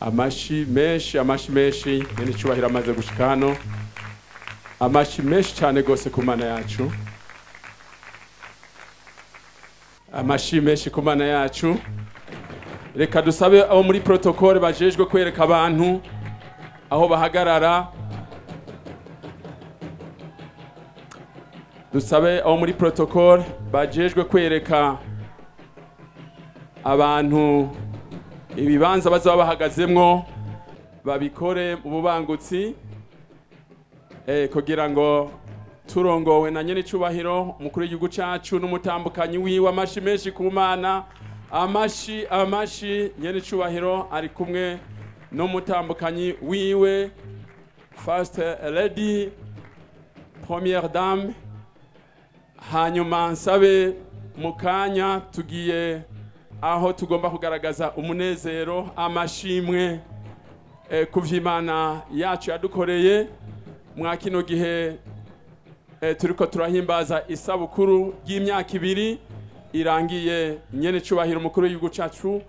Amashi menshi, amashi menshi, nyene icubahiro amaze gushika hano. Amashi menshi cyane gose ku Mana yacu. Amashi menshi ku Mana yacu. Reka dusabe abo muri protocole bajejwe kwereka abantu aho bahagarara. Dusabe abo muri protocole bajejwe kwereka abantu ibibanza bazaba bahagazemwo babikore mu bubangutsi, kugira ngo turongowe na nyene icubahiro umukuru w'igihugu cacu n'umutambukanyi wiwe. Amashi menshi ku Mana, amashi, amashi. Nyene icubahiro ari kumwe n'umutambukanyi wiwe, First Lady, Première Dame. Hanyuma nsabe mu kanya tugiye aho tugomba kugaragaza umunezero, amashimwe ku vy'Imana yacu yadukoreye mwa kino gihe turiko turahimbaza isabukuru y'imyaka 2 irangiye nyene cubahiro umukuru w'igihugu cacu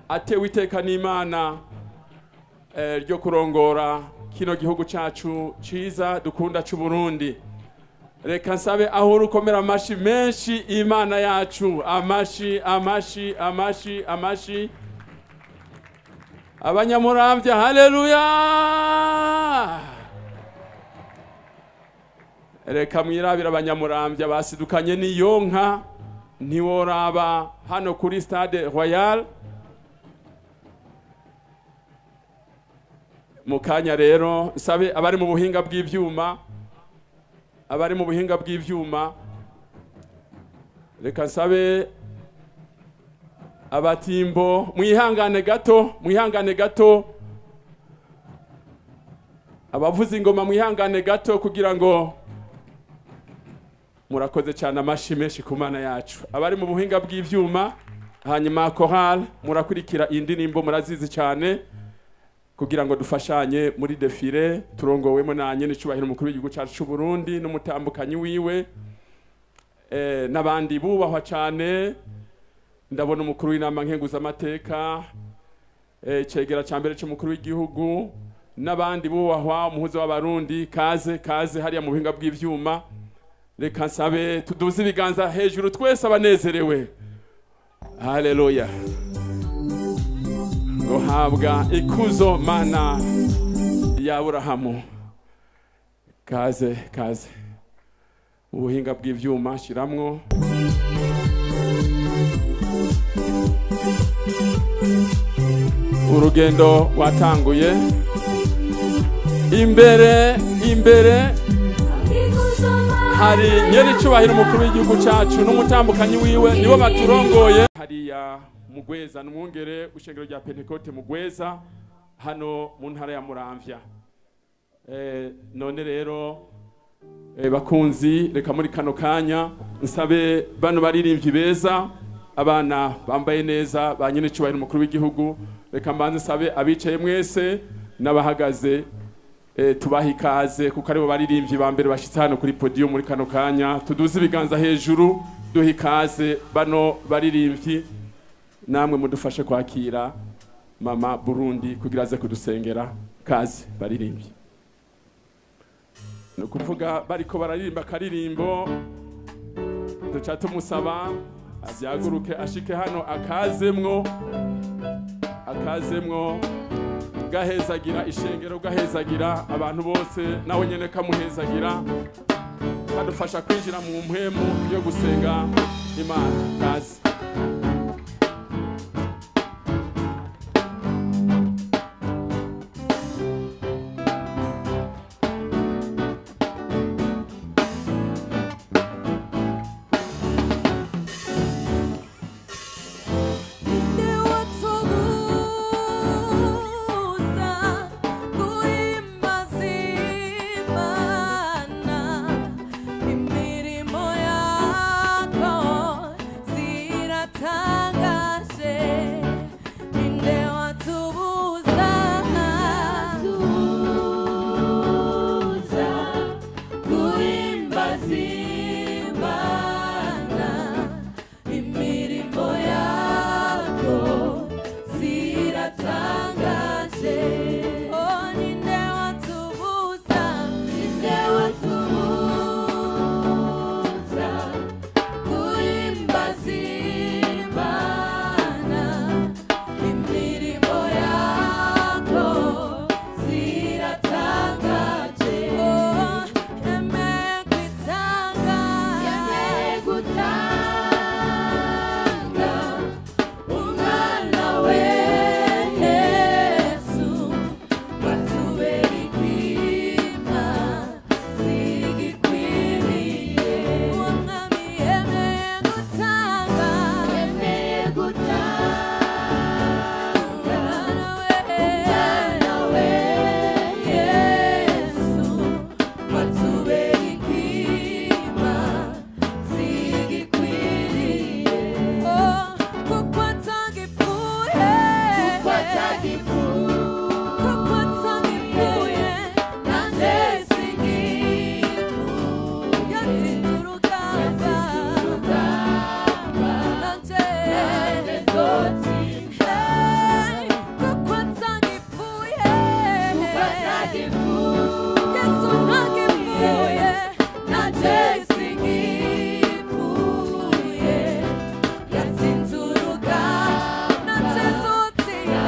atewe iteka n'Imana ryo kurongora kino gihugu cacu ciza dukunda c'u Burundi. Reka nsabe aho urukomera amashi menshi Imana yacu. Amashi, amashi, amashi, amashi. Abanyamuramvya, haleluya. Reka mwirabira abanyamuramvya basidukanye n'iyo nka, ntiworaba hano kuri Stade Royal. Mu kanya rero nsabe abari mu buhinga bw'ivyuma, abari mu buhinga bw'ivyuma, reka nsabe abatimbo mwihangane gato, mwihangane gato, abavuza ingoma mwihangane gato kugira ngo murakoze cyane. Amashi menshi ku Mana yacu. Abari mu buhinga bw'ivyuma, hanyuma chorale murakurikira indirimbo murazizi cyane kugira ngo dufashanye muri défilé turongowemo na nyene icubahiro umukuru w'igihugu cacu c'u Burundi n'umutambukanyi wiwe, n'abandi bubahwa cyane. Ndabona umukuru w'inama nkenguzamateka, cegera ca mbere c'umukuru w'igihugu n'abandi bubahwa, umuhuza w'abarundi. Kaze, kaze hariya mu buhinga bw'ivyuma. Reka nsabe tuduze ibiganza hejuru twese abanezerewe. Haleluya. Guhabwa ikuzo Mana ya Aburahamu. Kaze, kaze ubuhinga bw'ivyuma shiramwo. Urugendo rwatanguye. Imbere, imbere hari nyene icubahiro umukuru w'igihugu cacu n'umutambukanyi wiwe, nibo baturongoye. Hariya Mugweza n'umwungere w'ishengero rya Pentekote Mugweza hano mu ntara ya Muramvya. None rero bakunzi, reka muri kano kanya nsabe bano baririmbyi beza, abana bambaye neza ba nyene icubahiro umukuru w'igihugu. Reka mbanze nsabe abicaye mwese n'abahagaze, tubaha ikaze kuko aribo baririmbyi ba mbere bashitse hano kuri podium muri kano kanya. Tuduze ibiganza hejuru duha ikaze bano baririmbyi, namwe mudufashe kwakira Mama Burundi kugira aze kudusengera. Kaze baririmbyi. Ni ukuvuga bariko bararirimba akaririmbo, duca tumusaba avyaguruke ashike hano akazemwo, akazemwo gahezagira ishengero, gahezagira abantu bose, nawe nyene kamuhezagira, kadufasha kwinjira mu mpwemu yo gusenga Imana. Kaze. Imirimo yako. Kuko atagipfuye nanjye singipfuye. Yatsinze urugamba nanjye nzotsinda. Kuko atagipfuye, Yesu ntagipfuye nanjye singipfuye. Yatsinze urugamba nanjye nzotsinda.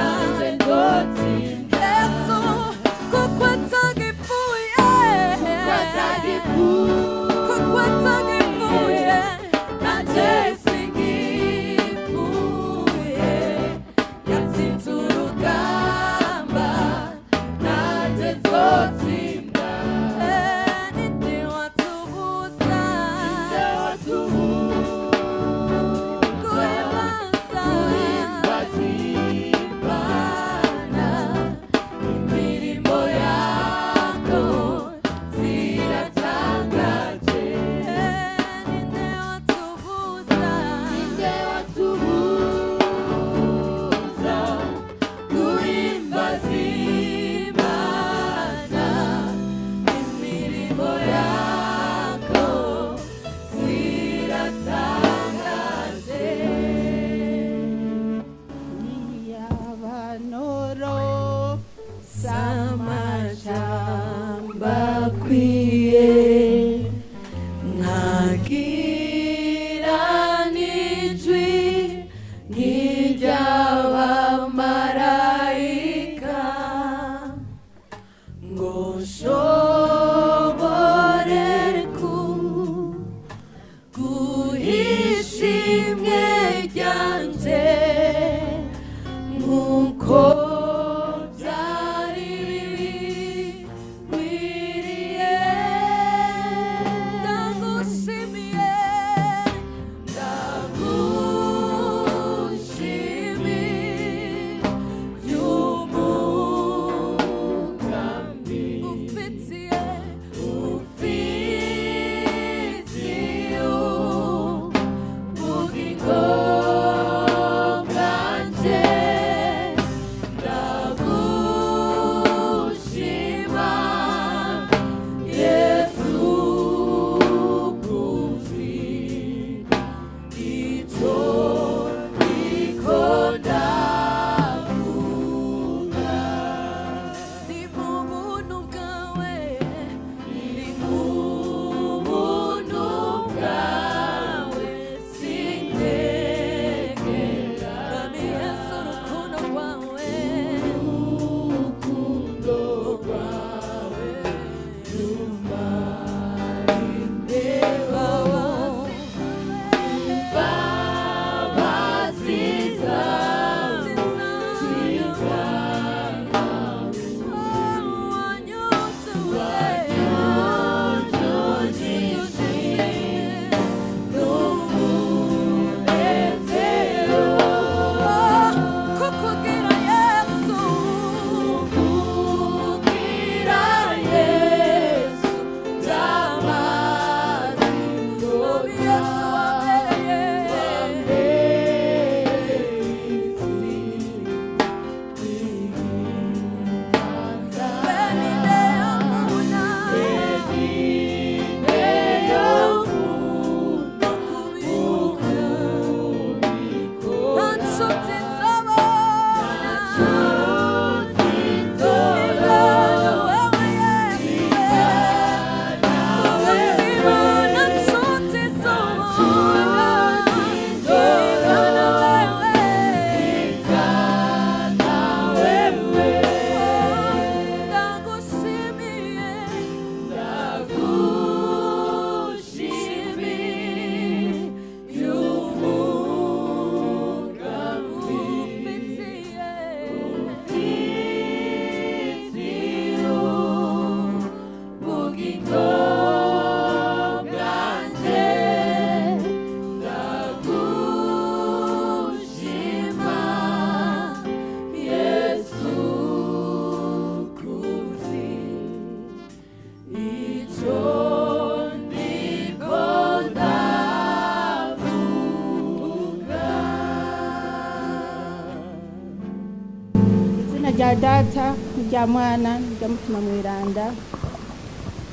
Izina rya Data, n'irya Mwana, n'irya Mutima Mweranda.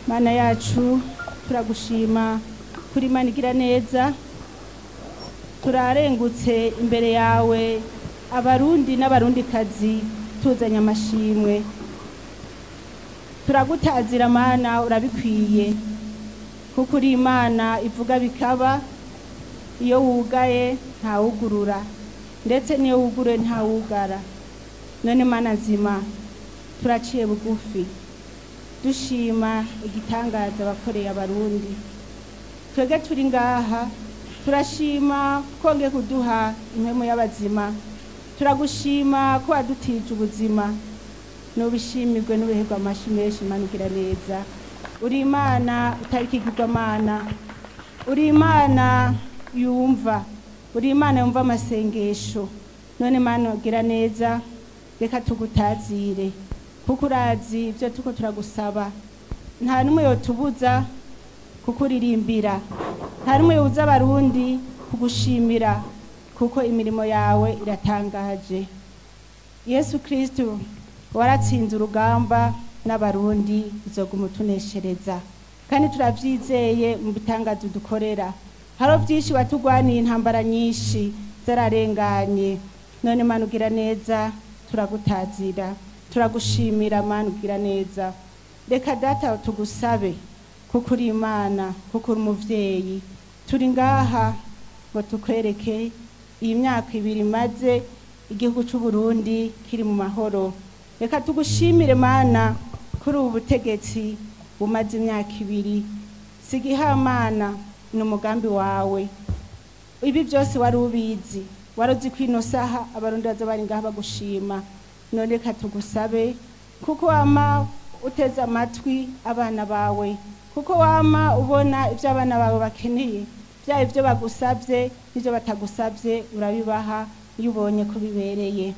Mana yacu, turagushima kuri Imana igira neza. Turarengutse imbere yawe, Abarundi n'Abarundikazi, tuzanye amashimwe. Turagutazira Mana, urabikwiye, kuko uri Imana ivuga bikaba. Iyo wugaye ntawugurura, ndetse n'iyo wuguruye ntawugara. None Mana nzima, turaciye bugufi dushima igitangaza bakoreye Abarundi. Twebwe turi ngaha turashima konge kuduha impemu y'abazima. Turagushima ko wadutije ubuzima. Nubishimirwe n'ubiherwa amashi menshi. Imana ugira neza, uri Imana utari ikigirwamana, uri Imana yumva, uri Imana yumva amasengesho. None Mana ugira neza, reka tugutazire, kuko urazi ibyo tuko turagusaba. Nta n'umwe yotubuza kukuririmbira, nta n'umwe yobuza Abarundi kugushimira, kuko imirimo yawe iratangaje. Yesu Kristo, waratsinze urugamba n'Abarundi, uzoguma utuneshereza, kandi turavyizeye mu bitangazo dukorera. Hariho byinshi watugwaniye, intambara nyinshi zararenganye. None Mana ugira neza, turagutazira, turagushimira. Mana ugira neza, reka Data tugusabe, kuko uri Imana, kuko uri umuvyeyi. Turi ngaha ngo tukwereke iyi myaka 2 imaze igihugu c'u Burundi kiri mu mahoro. Reka tugushimire Mana kuri ubu butegetsi bumaze imyaka 2. Sigihamana, ni umugambi wawe. Ibi byose wari ubizi, wari uzi ko ino saha Abarundi baza bari ngaha bagushima. None reka tugusabe, kuko wama uteze amatwi abana bawe, kuko wama ubona ibyo abana bawe bakeneye, byaba ibyo bagusabye n'ibyo batagusabye, urabibaha iyo ubonye ko bibereye.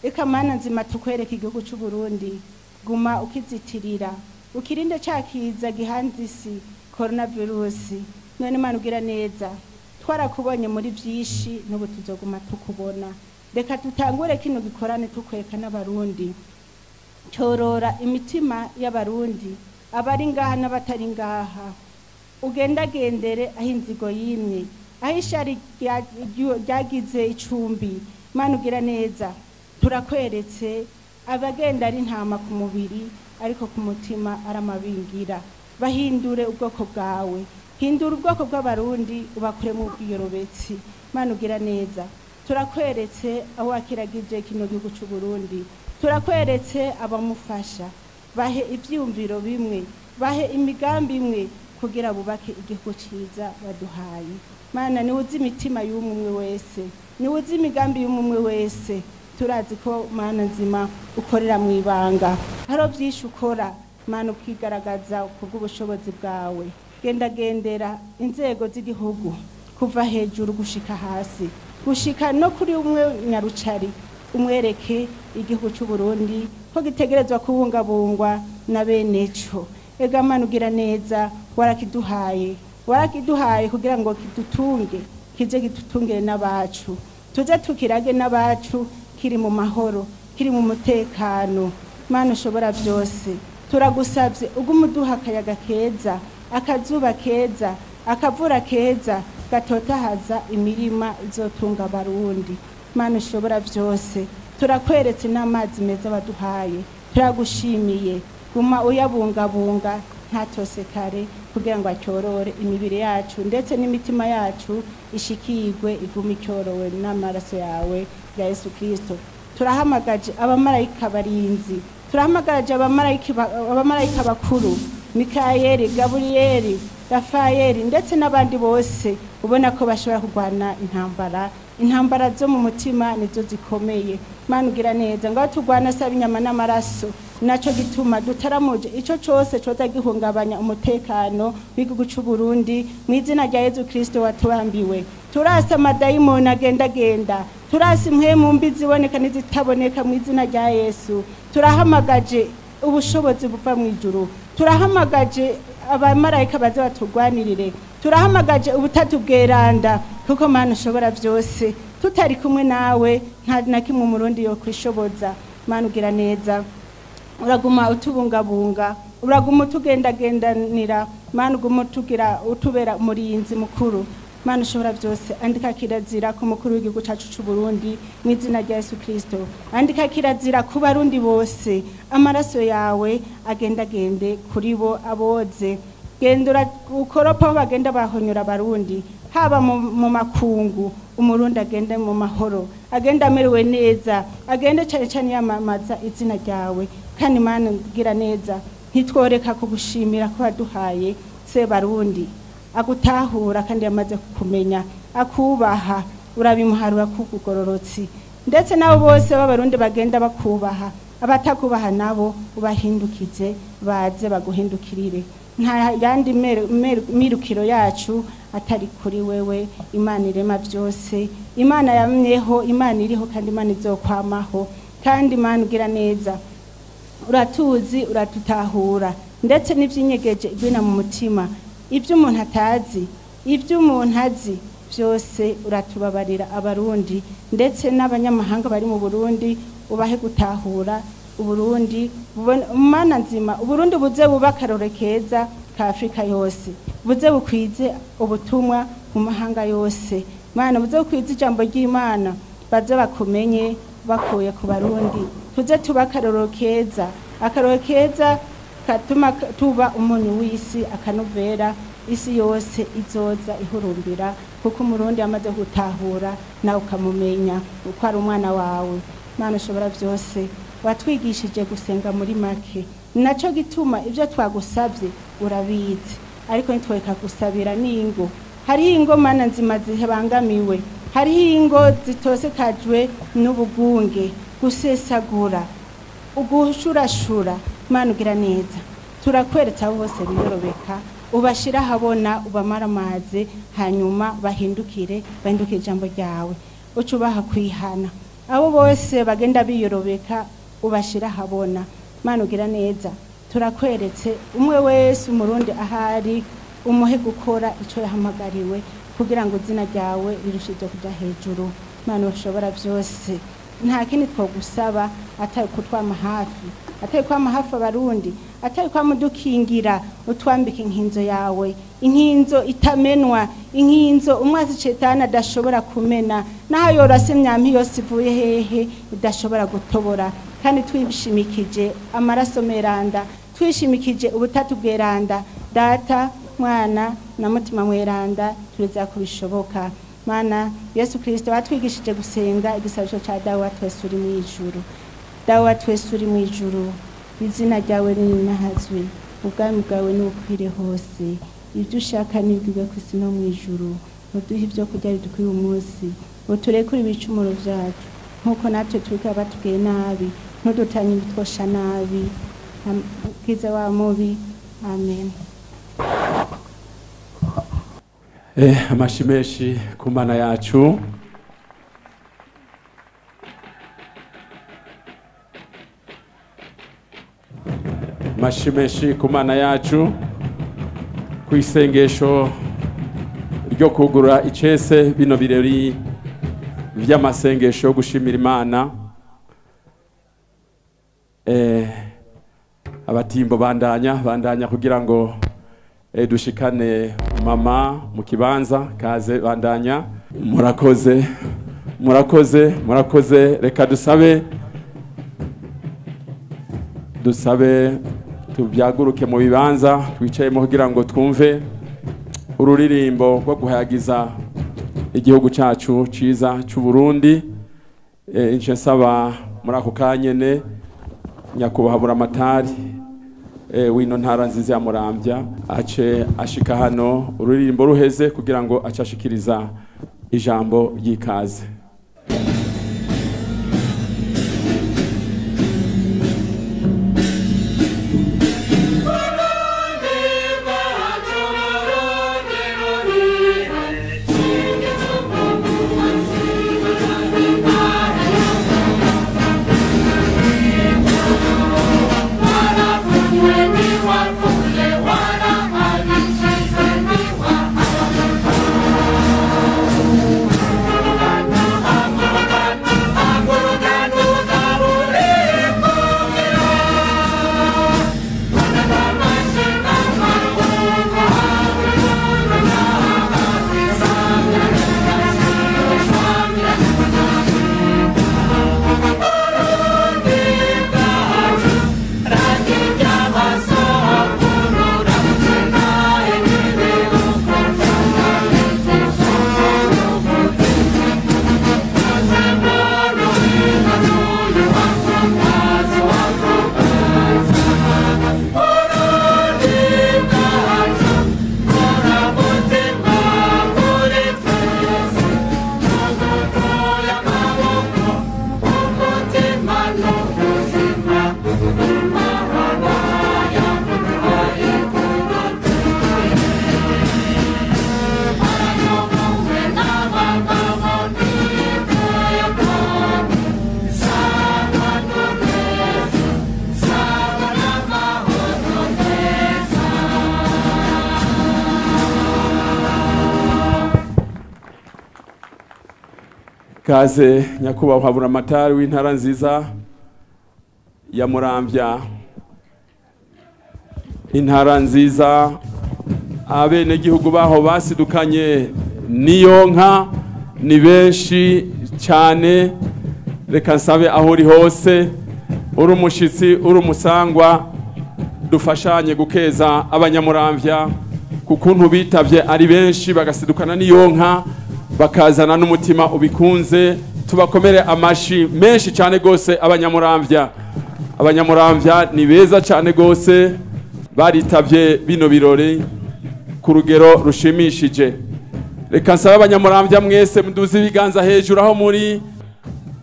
Reka Mana nzima tukwereke igihugu c'u Burundi. Guma ukizitirira, ukirinde ca kiza gihanze isi, coronavirus. None Mana ugira neza, twarakubonye muri byinshi, n'ubu tuzoguma tukubona. Reka tutangure kino gikorane tukwereka n'Abarundi. Cyorora imitima y'Abarundi, abari ngaha n'abatari ngaha. Ugendagendere aho inzigo yimye, aho ishari ryagize icumbi. Mana ugira neza, turakweretse abagenda ari intama ku mubiri, ariko ku mutima ari amabingira. Bahindure ubwoko bwawe, hindura ubwoko bw'Abarundi, ubakure mu bwiyorobetsi. Mana ugira neza, turakweretse aho wakiragije kino gihugu c'u Burundi. Turakweretse abamufasha, bahe ivyiyumviro bimwe, bahe imigambi imwe, kugira bubake igihugu ciza baduhaye. Mana, niwe uzi imitima y'umwe wese, niwe uzi imigambi y'umwe wese. Turazi ko Mana nzima ukorera mu ibanga. Hariho byinshi ukora Mana, ukigaragaza kubw'ubushobozi bwawe. Gendagendera inzego z'igihugu kuva hejuru gushika hasi, gushika no kuri umwe nyarucari, umwereke igihugu c'u Burundi ko gitegerezwa kubungabungwa na beneco. Ega Mana ugira neza, warakiduhaye, warakiduhaye kugira ngo kidutunge, kize gitutungire n'abacu, tuze tukirage n'abacu kiri mu mahoro, kiri mu mutekano. Mana ushobora byose, turagusabye ugume uduha akayaga keza, akazuba keza, akavura keza gatotahaza imirima izotunga Abarundi. Mana ushobora byose, turakweretse n'amazi meza baduhaye, turagushimiye. Guma uyabungabunga ntatosekare, kugira ngo acyorore imibiri yacu ndetse n'imitima yacu, ishikirwe igume icyorowe n'amaraso yawe ya Yesu Kristo. Turahamagaje abamarayika barinzi, turahamagaje abamarayika bakuru, Mikayeli, Gaburiyeli, Rafayeli, ndetse n'abandi bose ubona ko bashobora kurwana intambara. Intambara zo mu mutima nizo zikomeye. Mana ugira neza, ngaho turwana saba inyama n'amaraso. Naco gituma dutaramuje ico cose coza gihungabanya umutekano w'igihugu c'u Burundi mu izina rya Yesu Kristo watubambiwe. Turasa amadayimoni agendagenda, turasa impwemu mbi ziboneka n'izitaboneka mu izina rya Yesu. Turahamagaje ubushobozi buva mu ijuru, turahamagaje abamarayika baze batugwanirire, turahamagaje ubutatu bweranda, kuko Mana ushobora byose. Tutari kumwe nawe nta na kimwe Umurundi yo kwishoboza. Mana ugira neza, uraguma utubungabunga, uraguma utugendagendanira. Mana uguma utugira utubera umurinzi mukuru. Mana ushobora byose, andika kirazira ku mukuru w'igihugu cyacu cy'u Burundi mu izina rya Yesu Kristo. Andika kirazira ku barundi bose, amaraso yawe agendagende kuri bo aboze. Gendura ukoropa aho bagenda bahonyora abarundi, haba mu makungu, umurundi agende mu mahoro, agende amerewe neza, agende cyane cyane yamamaza izina ryawe. Kandi Mana ugira neza, ntitworeka kugushimira ko waduhaye Sebarundi agutahura kandi yamaze kukumenya, akubaha, urabimuharura kukugororotsi. Ndetse nabo bose b'abarundi bagenda bakubaha, abatakubaha nabo ubahindukize baze baguhindukirire. Nta yandi mirukiro yacu atari kuri wewe, Imana irema byose, Imana yamyeho, Imana iriho kandi Imana izokwamaho. Kandi Imana ugira neza, uratuzi, uratutahura, ndetse n'ivyinyegeje igwina mu mutima, ibyo umuntu atazi, ibyo umuntu azi byose uratubabarira abarundi, ndetse n'abanyamahanga bari mu Burundi ubahe gutahura Uburundi. Mana nzima, Uburundi buze buba akarore keza ka Afrika yose, buze bukwize ubutumwa mu mahanga yose. Mana buze bukwize ijambo ry'Imana, baze bakumenye bakuye ku barundi, tuze tuba akarorero keza, akarorero keza katuma tuba umunyu w'isi, akanovera isi yose izoza ihurumbira, kuko umurundi amaze gutahura nawe ukamumenya uko ari umwana wawe. Mana ushobora byose, watwigishije gusenga muri make, naco gituma ibyo twagusabye urabizi, ariko ntitwereka gusabira n'ingo. Hariho ingo Mana nzima zibangamiwe, hariho ingo zitosekajwe n'ubugunge, gusesagura, ugushurashura. Mana ugira neza, turakweretse abo bose biyorobeka, ubashira ahabona, ubamaramaze, hanyuma bahindukire, bahindukire ijambo ryawe, uce ubaha kwihana. Abo bose bagenda biyorobeka ubashira ahabona. Mana ugira neza, turakweretse umwe wese umurundi ahari, umuhe gukora ico yahamagariwe kugira ngo izina ryawe rirushize kuja hejuru. Mana ushobora byose, nta kindi twogusaba atari kutwama hafi, atari kwama hafi abarundi, atari kwamudukingira, utwambika inkinzo yawe, inkinzo itamenwa, inkinzo umwazi Shetani adashobora kumena, naho yorase imyambi yose ivuye hehe idashobora gutobora. Kandi twishimikije amaraso meranda, twishimikije ubutatu bweranda, Data, Mwana na Mutima mweranda, tureza kubishoboka. Mana Yesu Kristo watwigishije gusenga igisabisho ca Dawe wa twese uri mu ijuru. Dawe wa twese uri mu ijuru, izina ryawe rinahazwe, ubwami bwawe nukwire hose, ibyo ushaka nibwirwe ku isi no mu ijuru. Uduhe ibyo kurya bidukwiye umunsi, uturekure ibicumuro vyacu nkuko natwe tureka batubwiye nabi, ntudutanye ibitwosha nabi, bwiza wa mubi. Amen. Amashi menshi ku Mana yacu. Amashi menshi ku Mana yacu ku isengesho ryo kugura icese bino birori vy'amasengesho yo gushimira Imana. Abatimbo bandanya kugira ngo dushikane mama mu kibanza kaze bandanya. Murakoze, murakoze, murakoze. Reka dusabe tubyaguruke mu bibanza twicayemo kugira ngo twumve ururirimbo rwo guhayagiza igihugu cyacu ciza cy'u Burundi. Nce nsaba muri ako kanyene nyakubahwa Buramatari wino ntara nziza ya Muramvya ace ashika hano ururirimbo ruheze kugira ngo acashikiriza ijambo ry'ikaze. Thank you. Kaze nyakubahwa Buramatari w'intara nziza ya Muramvya, intara nziza abenegihugu baho basidukanye niyo nka ni benshi cyane. Reka nsabe aho uri hose, uri umushitsi uri umusangwa, dufashanye gukeza abanyamuramvya kukuntu bitavye ari benshi bagasidukana niyo nka bakazana n'umutima ubikunze. Tubakomere amashi menshi cyane gose abanyamuramvya. Abanyamuramvya ni beza cyane gose, baritavye bino birori ku rugero rushimishije. Reka nsabe abanyamuramvya mwese muduze ibiganza hejuru aho muri.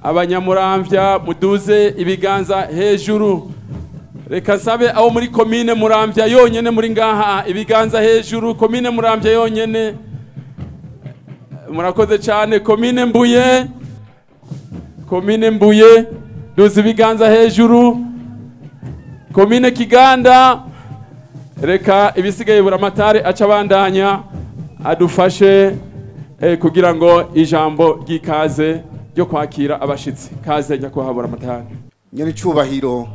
Abanyamuramvya muduze ibiganza hejuru. Reka nsabe abo muri komine Muramvya yonyene muri ngaha ibiganza hejuru. Komine Muramvya yonyene, murakoze cyane. Komine Mbuye, komine Mbuye duze ibiganza hejuru. Komine Kiganda. Reka ibisigaye Buramatari aca abandanya adufashe kugira ngo ijambo ry'ikaze ryo kwakira abashitsi. Kaze nyakubahwa Buramatari. Nyiricubahiro,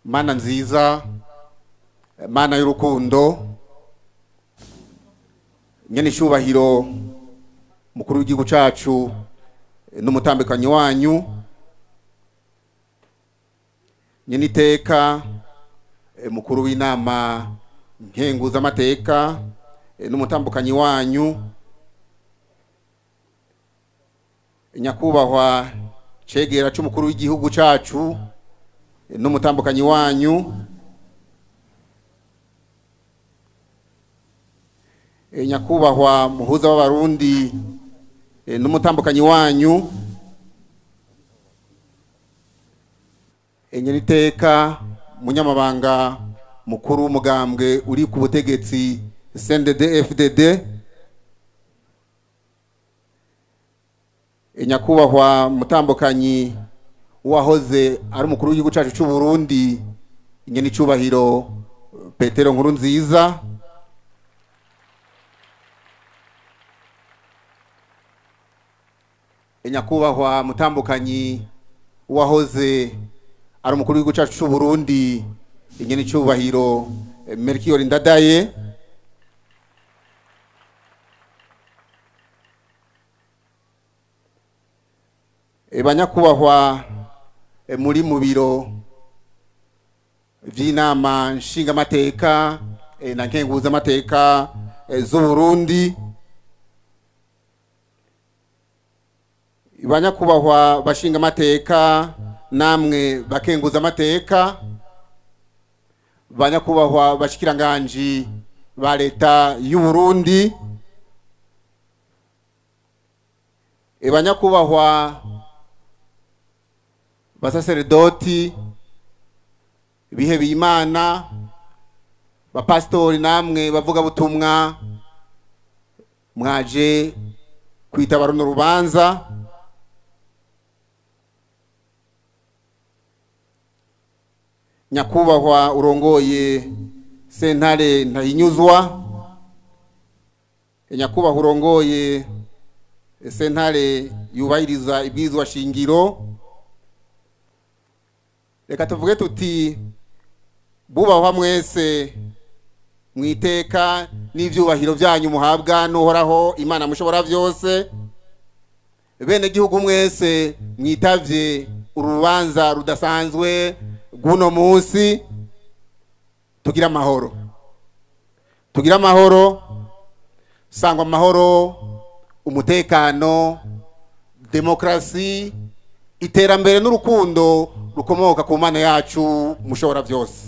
Mana nziza, Mana y'urukundo, nyenicubahiro mukuru w'igihugu cacu n'umutambikanyi wanyu, nyeniteka mukuru w'inama nkenguzamateka n'umutambukanyi wanyu, nyakubahwa cegera c'umukuru w'igihugu cacu n'umutambukanyi wanyu, nyakubahwa muhuza w'abarundi n'umutambukanyi wanyu, nyeniteka munyamabanga mukuru w'umugambwe uri ku butegetsi CNDD FDD, nyakubahwa mutambukanyi wahoze ari umukuru w'igihugu cacu c'u Burundi nyenicubahiro Petero Nkurunziza, nyakubahwa mutambukanyi wahoze ari umukuru w'igihugu cacu c'u Burundi nyenicubahiro Melchior Ndadaye, banyakubahwa muri mu biro vy'inama nshingamateka na nkenguzamateka z'u Burundi, banyakubahwa bashingamateka namwe bakenguzamateka, banyakubahwa bashikiranganji ba leta y'u Burundi, banyakubahwa basaseredoti bihebeye Imana, bapastori namwe bavuga butumwa mwaje kwitaba runo rubanza, nyakubahwa urongoye sentare Ntahinyuzwa, nyakubahwa urongoye sentare yubahiriza ibwirizwa shingiro, reka tuvuge tuti bubahwa mwese mwiteka n'ivyubahiro vyanyu muhabwa n'Uhoraho Imana mushobora vyose. Bene gihugu mwese mwitavye urubanza rudasanzwe guno munsi, tugira amahoro, tugira amahoro, sangwa amahoro, umutekano, demokrasi, iterambere n'urukundo rukomoka ku Mana yacu mushobora vyose.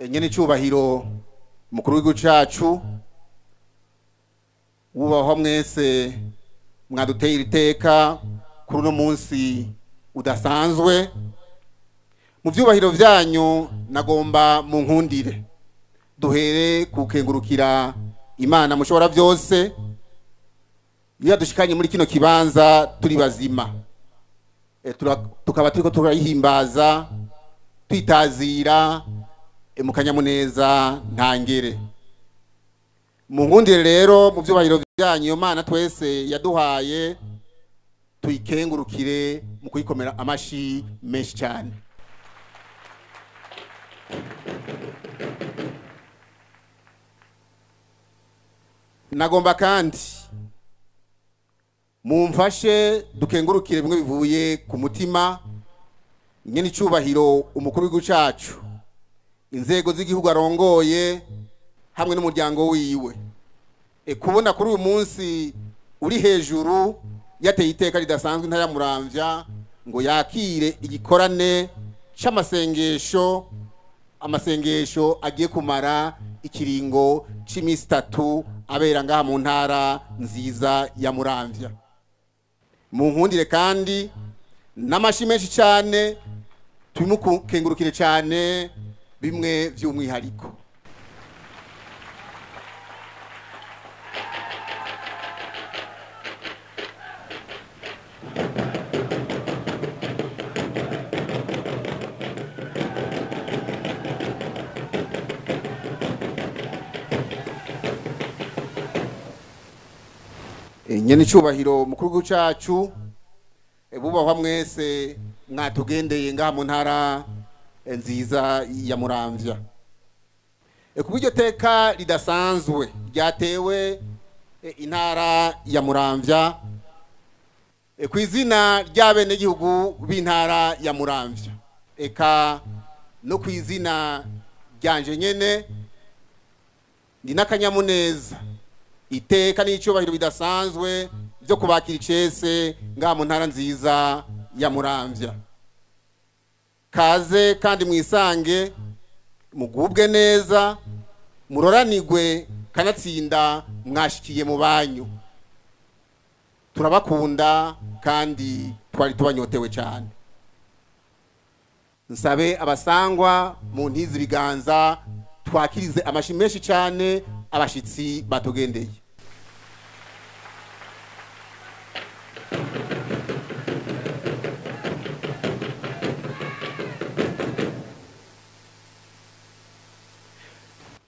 Nyene cubahiro mukuru w'igihugu cacu, wubahwa mwese mwaduteye iteka kuri uno munsi udasanzwe, Mu vyubahiro vyanyu nagomba mu nkundire duhere kukengurukira Imana mushobora vyose iyo yadushikanye muri kino kibanza turi bazima, tukaba turiko turayihimbaza twitazira mu kanyamuneza ntangere. Mu nkundire rero mu vyubahiro vyanyu iyo Mana twese yaduhaye tuyikengurukire mu kuyikomera amashi menshi cyane. Nagomba kandi mumfashe dukengurukire bimwe bivuye ku mutima nyene icubahiro umukuru w'igihugu cacu, inzego z'igihugu arongoye hamwe n'umuryango wiwe. Kubona kuri uyu munsi uri hejuru yateye iteka ridasanzwe intara ya Muramvya ngo yakire igikorane c'amasengesho, amasengesho agiye kumara ikiringo c'imisi 3 abera ngaha mu ntara nziza ya Muramvya. Mu nkundire kandi n'amashi menshi cyane tumukengurukire cyane bimwe vy'umwihariko. Nyene icubahiro mukuru w'igihugu cacu, bubahwa mwese mwatugendeye ngaha mu ntara nziza ya Muramvya. Ku bw'iryo teka ridasanzwe ryatewe intara ya Muramvya, ku izina ry'abenegihugu b'intara ya Muramvya, eka no ku izina ryanje nyene, ndi n'akanyamuneza iteka n'icubahiro bidasanzwe byo kubakira icese ngaha mu ntara nziza ya Muramvya. Kaze kandi mwisange, mugubwe neza, muroranigwe kanatsinda mwashikiye mu banyu. Turabakunda kandi twari tubanyotewe cyane. Nsabe abasangwa mu ntizi biganza twakirize amashi menshi cyane abashitsi batugendeye.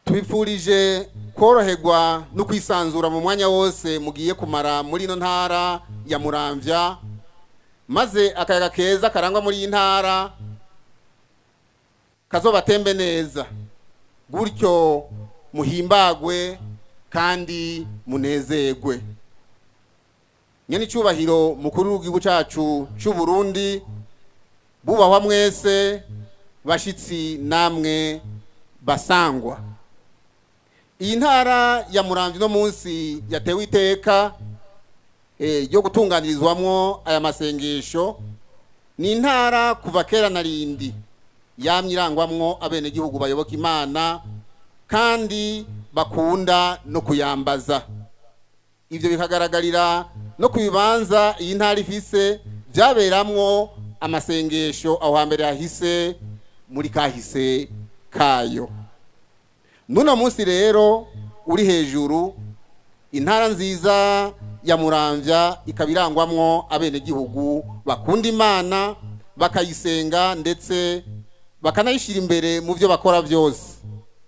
Tubifurije koroherwa no kwisanzura mu mwanya wose mugiye kumara muri ino ntara ya Muramvya, maze akayaga keza karangwa muri iyi ntara kazobatembe neza, gutyo muhimbagwe kandi munezerwe. Nyene icubahiro mukuru w'igihugu cacu c'u Burundi, bubahwa mwese bashitsi namwe basangwa. Iyi ntara ya Muramvya no munsi yatewe iteka yo gutunganirizwamwo aya masengesho, ni intara kuva kera na rindi yamye irangwamwo abenegihugu bayoboka Imana kandi bakunda no kuyambaza. Ivyo bikagaragarira no kubibanza iyi ntara ifise byaberamwo amasengesho aho hambere hahise muri kahise kayo. Nuno munsi rero uri hejuru, intara nziza ya Muramvya ikabirangwamwo abenegihugu bakunda Imana bakayisenga ndetse bakanayishira imbere mu byo bakora byose,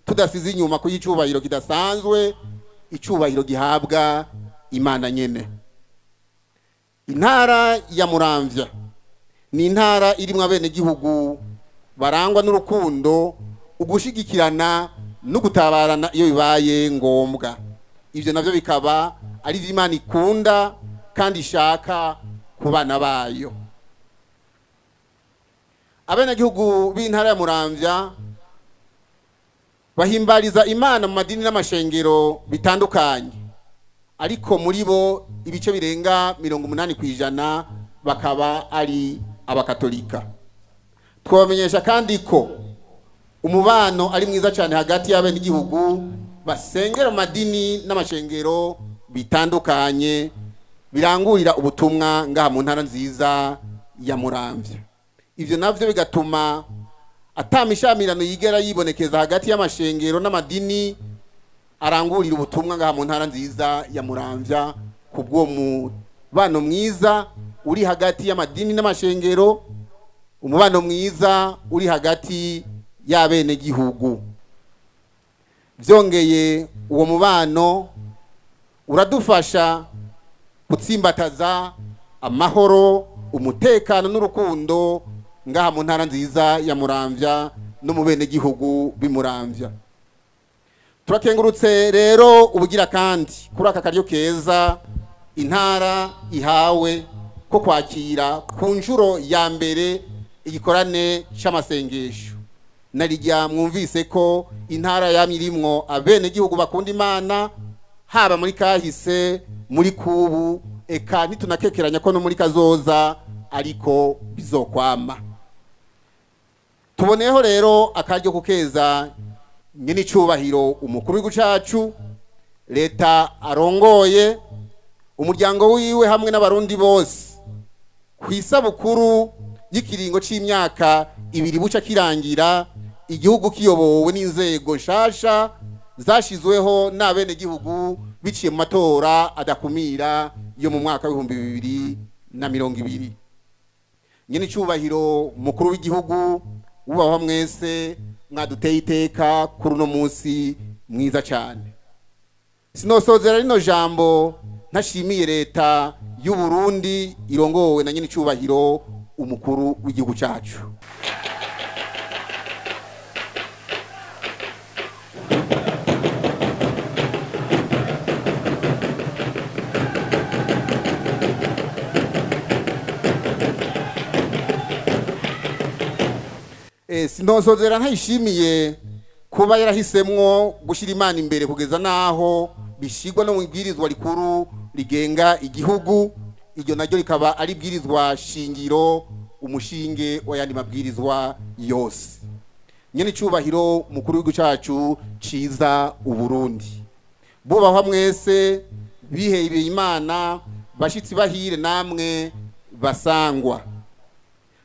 tudasize inyuma ku icubahiro kidasanzwe, icubahiro gihabwa Imana nyene. Intara ya Muramvya ni intara irimwo abenegihugu barangwa n'urukundo, ugushigikirana no gutabarana iyo bibaye ngombwa. Ivyo navyo bikaba ari ivyo Imana ikunda kandi ishaka ku bana bayo. Abenegihugu b'intara ya Muramvya bahimbariza Imana mu madini n'amashengero bitandukanye, ariko muri bo ibice birenga 80% bakaba ari abakatolika. Twabamenyesha kandi ko umubano ari mwiza cyane hagati y'abenegihugu basengera mu madini n'amashengero bitandukanye birangurira ubutumwa ngaha mu ntara nziza ya Muramvya. Ivyo navyo bigatuma Atamishamirano yigera yibonekeza hagati y'amashengero n'amadini arangurira ubutumwa ngaha mu ntara nziza ya Muramvya, kubwo mubano mwiza uri hagati y'amadini n'amashengero, umubano mwiza uri hagati y'abenegihugu. Vyongeye uwo mubano uradufasha gutsimbataza amahoro, umutekano n'urukundo ngaha mu ntara nziza ya Muramvya no mu benegihugu b'imuramvya. Turakengurutse rero ubugira kandi kuri aka karyo keza intara ihawe ko kwakira ku nshuro ya mbere igikorane c'amasengesho. Narijya mwumvise ko intara yamirimwo abenegihugu bakunda Imana, haba muri kahise, muri kubu, eka ntitunakekeranya ko no muri kazoza ariko bizokwama. Tuboneyeho rero akaryo kukeza nyene icubahiro umukuru w'igihugu cacu, leta arongoye, umuryango wiwe hamwe n'abarundi bose kw'isabukuru y'ikiringo c'imyaka 2 buca kirangira igihugu kiyobowe n'inzego nshasha zashizweho n'abenegihugu biciye mu matora adakumira yo mu mwaka w'ibihumbi 2020. Nyene icubahiro mukuru w'igihugu, wubahwa mwese mwaduteye iteka kuri uno munsi mwiza cyane. Sinosozera rino jambo ntashimiye leta y'u Burundi irongowe na nyene icubahiro umukuru w'igihugu cacu. Sinosozera ntayishimiye kuba yarahisemwo gushira Imana imbere kugeza naho bishigwa no mu ibwirizwa rikuru rigenga igihugu, iryo naryo rikaba ari ibwirizwa shingiro, umushinge w'ayandi mabwirizwa yose. Nyene icubahiro mukuru w'igihugu cacu ciza Uburundi, bubahwa mwese bihebeye Imana, bashitsi bahire namwe basangwa.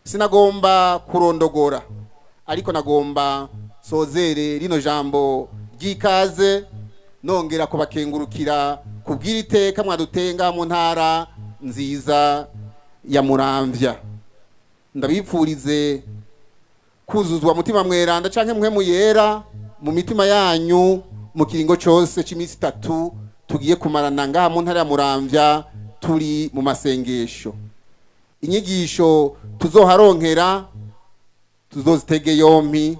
Sinagomba kurondogora, ariko nagomba sozere rino jambo ry'ikaze nongera kubakengurukira kubwira iteka mwadutenga mu ntara nziza ya Muramvya. Ndabipfurize kuzuzwa mutima mweranda canke mwe muyera mu mitima yanyu mu kiringo cose c'imisi 3 tugiye kumarana ngaha mu ntara ya Muramvya turi mu masengesho. Inyigisho tuzoharonkera tuzozitege yompi,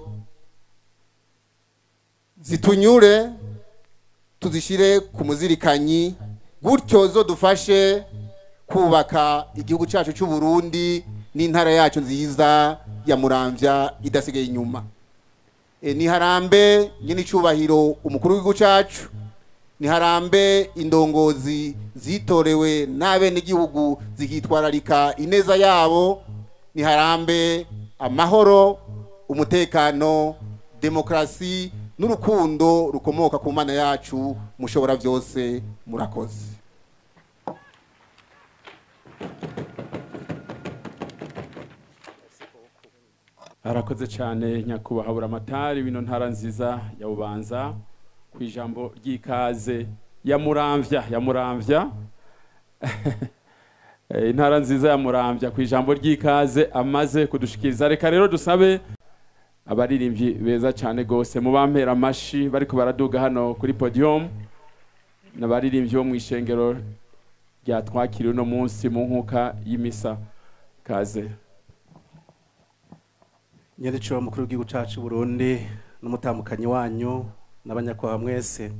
zitunyure, tuzishire ku muzirikanyi, gutyo zodufashe kubaka igihugu cyacu cy'u Burundi n'intara yacu nziza ya Muramvya idasigaye inyuma. Ni harambe nyene icubahiro umukuru w'igihugu cyacu, ni harambe indongozi zitorewe n'abenegihugu zikitwararika ineza yabo, ni harambe amahoro, umutekano, demokrasi n'urukundo rukomoka ku Mana yacu mushobora byose. Murakoze. Arakoze cyane nyakubahwa Buramatari w'ino ntara nziza ya Bubanza ku ijambo ry'ikaze ya Muramvya, ya Muramvya. Intara nziza ya Muramvya ku ijambo ry'ikaze amaze kudushikiriza. Reka rero dusabe abaririmbyi beza cyane gose mubampera amashi bariko baraduga hano kuri podium, n'abaririmbyi bo mu ishengero rya twakiriwe no munsi mu nkuka y'imisa. Kaze. Nyandiciro mukuru w'igihugu cacu Burundi n'umutamukanyi wanyu n'abanyakwaha mwese,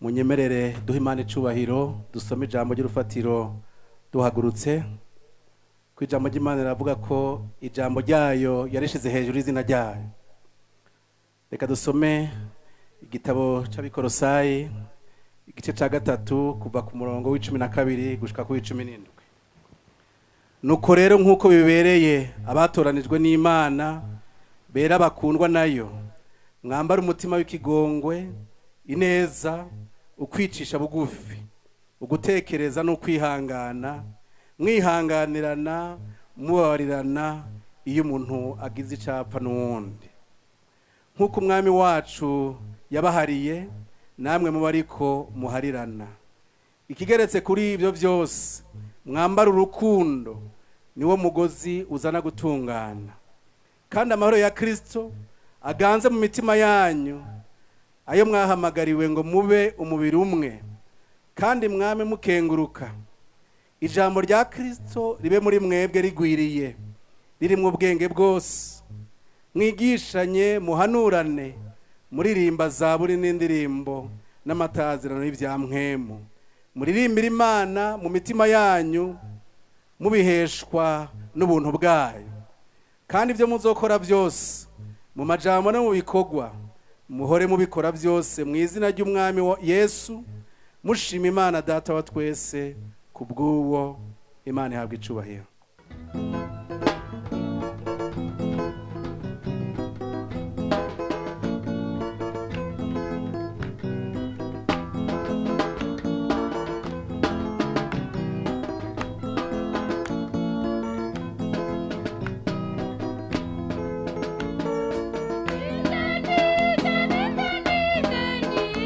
munyemerere duhe Imana icubahiro, dusome ijambo ry'urufatiro duhagurutse. Ku ijambo ry'Imana riravuga ko ijambo ryayo yarishize hejuru y'izina ryayo. Reka dusome igitabo c'Abikorosayi igice ca 3 kuva ku murongo w'12 gushika ku w'17. Nuko rero nk'uko bibereye abatoranijwe n'Imana bera bakundwa nayo, mwambara umutima w'ikigongwe, ineza, ukwicisha bugufi, ugutekereza no kwihangana, mwihanganirana, mubabarirana, Iyo umuntu agize icapfa n'uwundi, nk'uko Umwami wacu yabahariye, namwe muba ariko muharirana. Ikigeretse kuri ibyo byose, mwambara urukundo, niwo mugozi uzana gutungana. Kandi amahoro ya Kristo aganze mu mitima yanyu, ayo mwahamagariwe ngo mube umubiri umwe, kandi mwame mukenguruka. Ijambo rya Kristo ribe muri mwebwe rigwiriye, ririmo ubwenge bwose. Mwigishanye, muhanurane, muririmba zaburi n'indirimbo n'amatazirano y'ibya mpwemu, muririmbire Imana mu mitima yanyu, mubiheshwa n'ubuntu bwayo. Kandi ibyo muzokora byose, mu majambo no mu bikorwa, muhore mubikora byose mu izina ry'Umwami wa Yesu, mushima Imana Data wa twese ku bw'uwo. Imana ihabwa icubahiro. Ninde, ninde, ninde, ninde,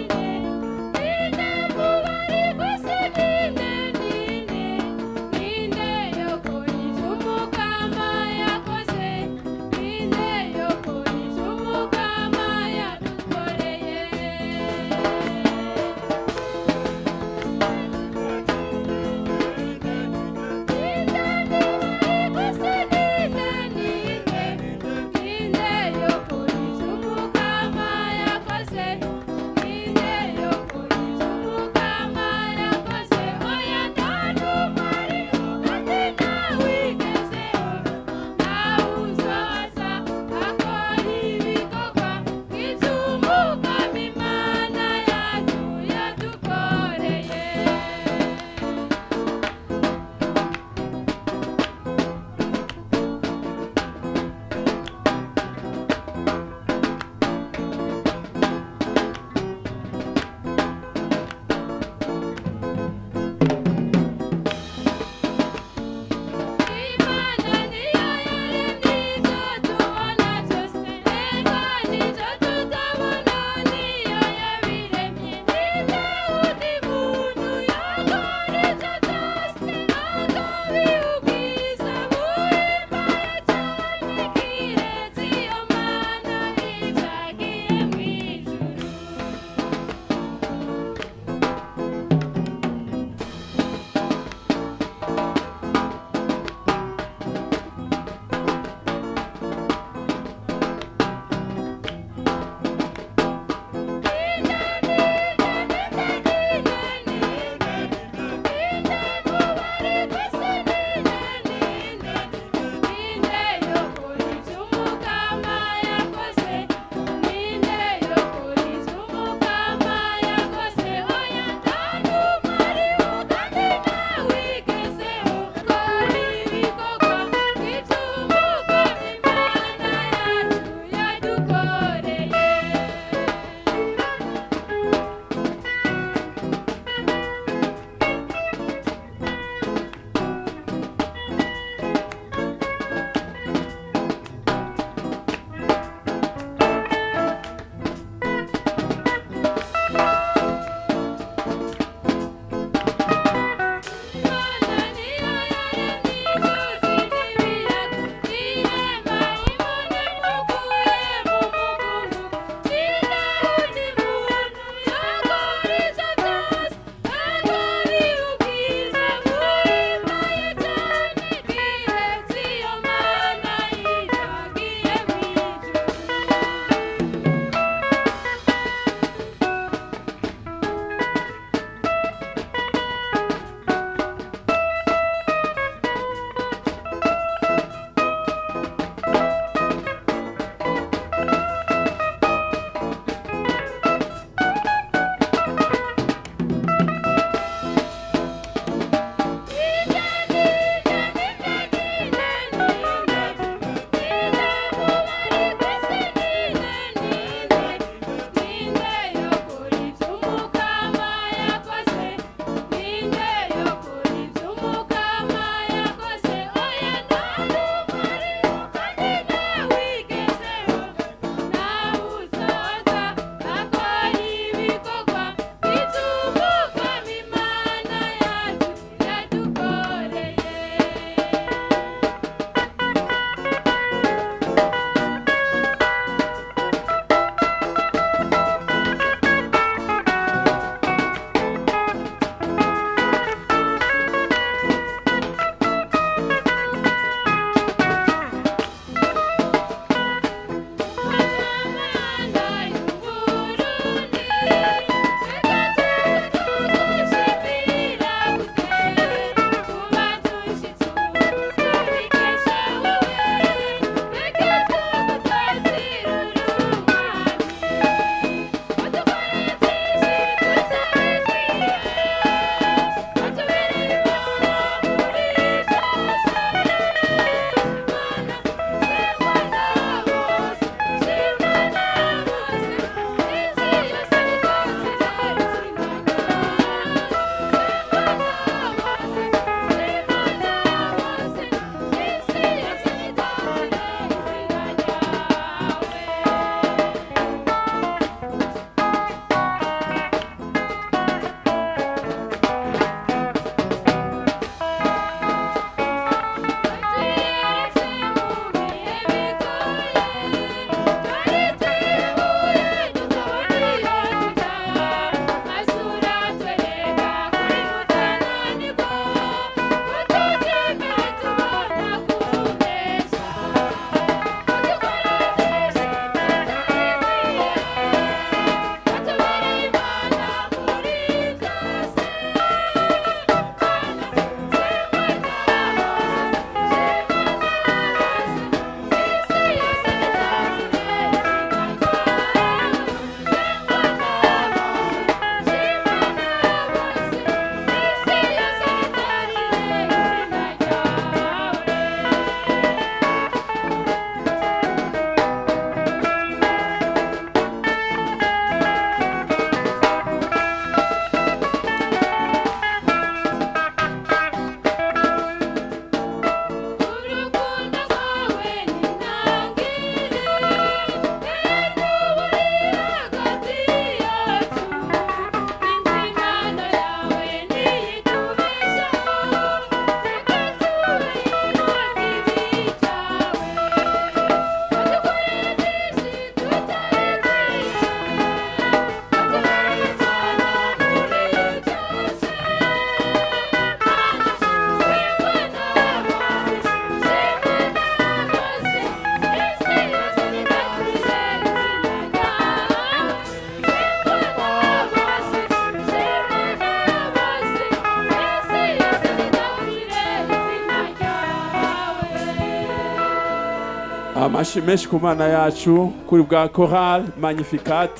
Amashi menshi ku Mana yacu kuri bwa chorale Magnificat.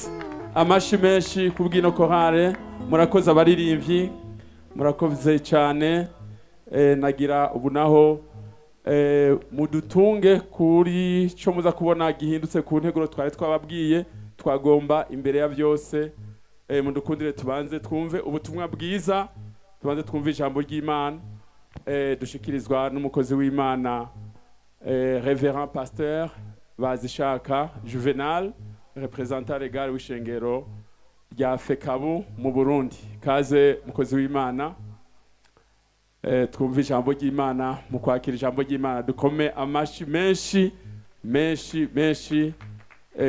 Amashi menshi ku bw'ino chorale. Murakoze abaririmbyi, murakoze cyane. Nagira ubu naho mudutunge kuri cyo muza kubona gihindutse ku nteguro twari twababwiye. Twagomba imbere ya byose mudukundire tubanze twumve ubutumwa bwiza, tubanze twumve ijambo ry'Imana dushikirizwa n'umukozi w'Imana Révérend Pasteur Bazishaka Juvenal, représentant légal w'ishengero rya FECABU mu Burundi. Kaze mukozi w'Imana, twumve ijambo ry'Imana. Mu kwakira ijambo ry'Imana dukome amashi menshi menshi menshi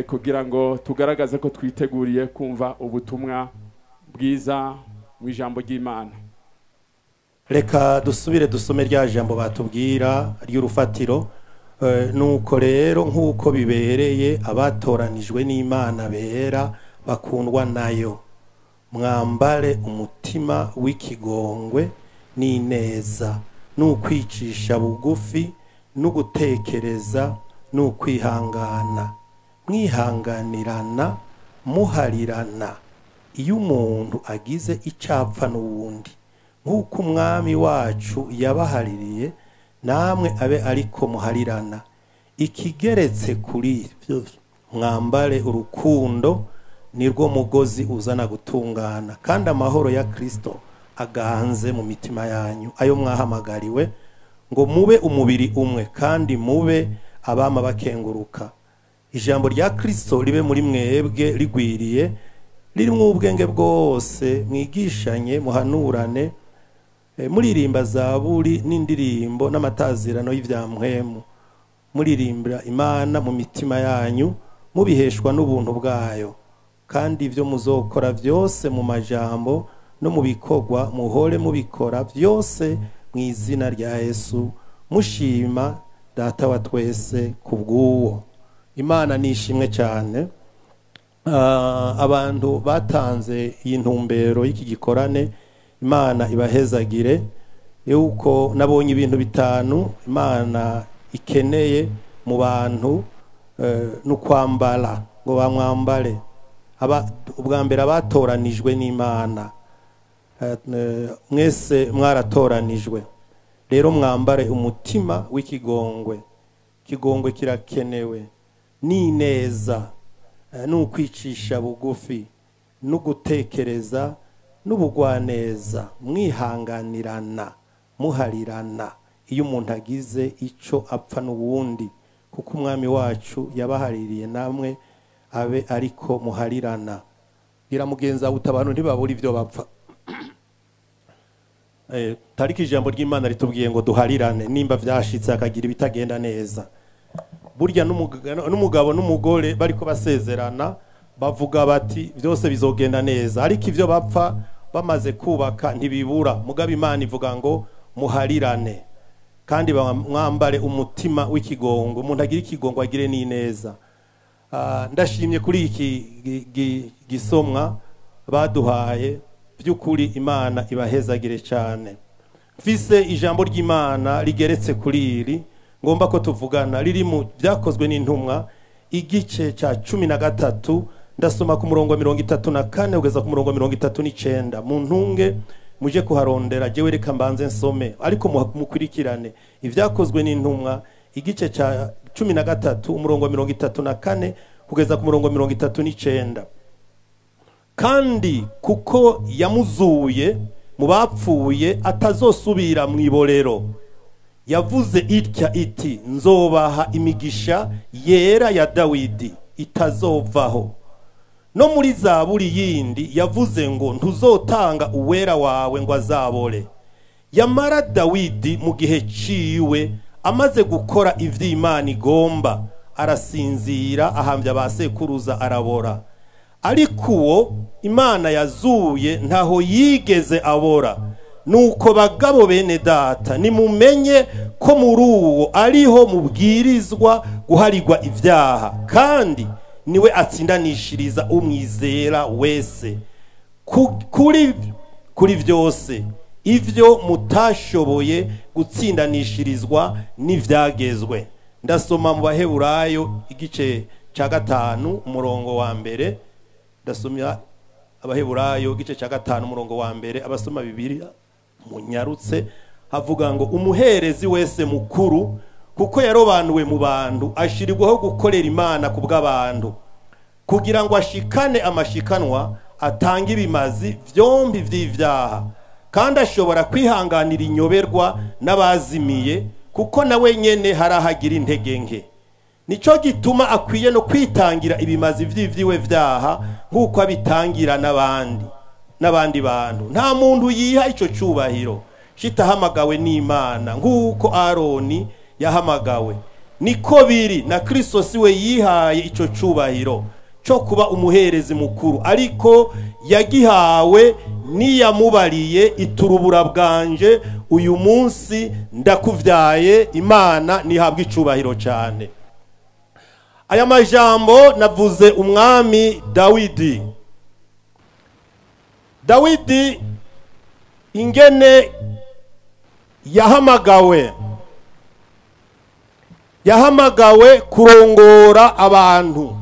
kugira ngo tugaragaze ko twiteguriye kumva ubutumwa bwiza mu ijambo ry'Imana. Reka dusubire dusome rya jambo batubwira ry'urufatiro. Nuko rero nk'uko bibereye abatoranijwe n'Imana bera bakundwa nayo, mwambare umutima w'ikigongwe n'ineza n'ukwicisha bugufi n'ugutekereza n'ukwihangana, mwihanganirana muharirana iyo umuntu agize icapfa n'uwundi, nk'uko Umwami wacu yabahaririye namwe abe ariko muharirana. Ikigeretse kuri ivyo, mwambare urukundo, nirwo mugozi uzana gutungana, kandi amahoro ya Kristo aganze mu mitima yanyu, ayo mwahamagariwe ngo mube umubiri umwe, kandi mube abama bakenguruka. Ijambo rya Kristo ribe muri mwebwe rigwiriye, ririmwo ubwenge bwose, mwigishanye muhanurane, muririmba zaburi n'indirimbo n'amatazirano y'ivyampwemu, muririmbira Imana mu mitima yanyu, mubiheshwa n'ubuntu bwayo. Kandi ivyo muzokora vyose mu majambo no mu bikorwa, muhore mubikora vyose mu izina rya Yesu, mushima Data wa twese kubw'uwo. Imana nishimwe cyane. Abantu batanze iyi ntumbero y'iki gikorane, Imana ibahezagire. Yuko nabonye ibintu bitanu Imana ikeneye mu bantu, n'ukwambara ngo bamwambare. Ubwa mbere abatoranijwe n'Imana, mwese mwaratoranijwe, rero mwambare umutima w'ikigongwe. Ikigongwe kirakenewe, n'ineza, n'ukwicisha bugufi, n'ugutekereza, n'ubugwaneza, mwihanganirana muharirana iyo umuntu agize ico apfa n'uwundi, kuko Umwami wacu yabahaririye namwe abe ariko muharirana. Bwira mugenzi wawe uti abantu ntibabura ivyo bapfa. Tariki ijambo ry'Imana ritubwiye ngo duharirane nimba vyashitse akagira ibitagenda neza. Burya n'umugabo n'umugore bariko basezerana bavuga bati byose bizogenda neza, ariko ivyo bapfa bamaze kubaka ntibibura. Mugabo Imana ivuga ngo muharirane, kandi mwambare umutima w'ikigongo. Umuntu agira ikigongo agire n'ineza. Ndashimye kuri iki gisomwa baduhaye, by'ukuri Imana ibahezagire cyane. Mfise ijambo ry'Imana rigeretse kuri iri ngomba ko tuvugana, riri mu byakozwe n'intumwa igice ca 13, ndasoma ku murongo wa 34 kugeza ku murongo wa 39. Mu ntunge muje kuharondera, jewe reka mbanze nsome ariko mukurikirane. Ibyakozwe n'intumwa igice ca 13 umurongo wa 34 kugeza ku murongo wa 39. Kandi kuko yamuzuye mu bapfuye atazosubira mu iborero, yavuze itya iti nzobaha imigisha yera ya Dawidi itazovaho. No muri zaburi yindi yavuze ngo ntuzotanga uwera wawe ngo azabore. Yamara Dawidi mu gihe ciwe amaze gukora ivy'Imana igomba, arasinzira ahambya ba sekuruza arabora. Ariko uwo Imana yazuye ntaho yigeze abora. Nuko bagabo bene data, nimumenye ko muri uwo ariho mubwirizwa guharigwa ivyaha, kandi niwe atsindanishiriza umwizera wese kuri vyose ivyo mutashoboye gutsindanishirizwa n'ivyagezwe. Ndasoma mu Baheburayo igice cya 5 umurongo wa 1. Ndasoma Abaheburayo igice cya 5 umurongo wa 1, abasoma Bibiliya munyarutse. Havuga ngo umuherezi wese mukuru kuko yarobanuwe mu bantu ashirirwaho gukorera Imana ku bw'abantu, kugira ngo ashikane amashikanwa atanga ibimazi vyombi vy'ivyaha, kandi ashobora kwihanganira inyoberwa n'abazimiye, kuko nawe nyene harahagira intege nke. Nico gituma akwiye no kwitangira ibimazi vy'ivyiwe vyaha nk'uko abitangira n'abandi bantu. Nta muntu yiha ico cubahiro shitahamagawe n'Imana nk'uko Aroni yahamagawe. Niko biri na Kristo siwe yihaye ico cubahiro cyo kuba umuherezi mukuru, ariko yagihawe niyamubariye iturubura bwanje, uyu munsi ndakuvyaye. Imana nihabwa icubahiro cyane. Aya majambo navuze umwami Dawidi. Dawidi ingene yahamagawe kurongora abantu.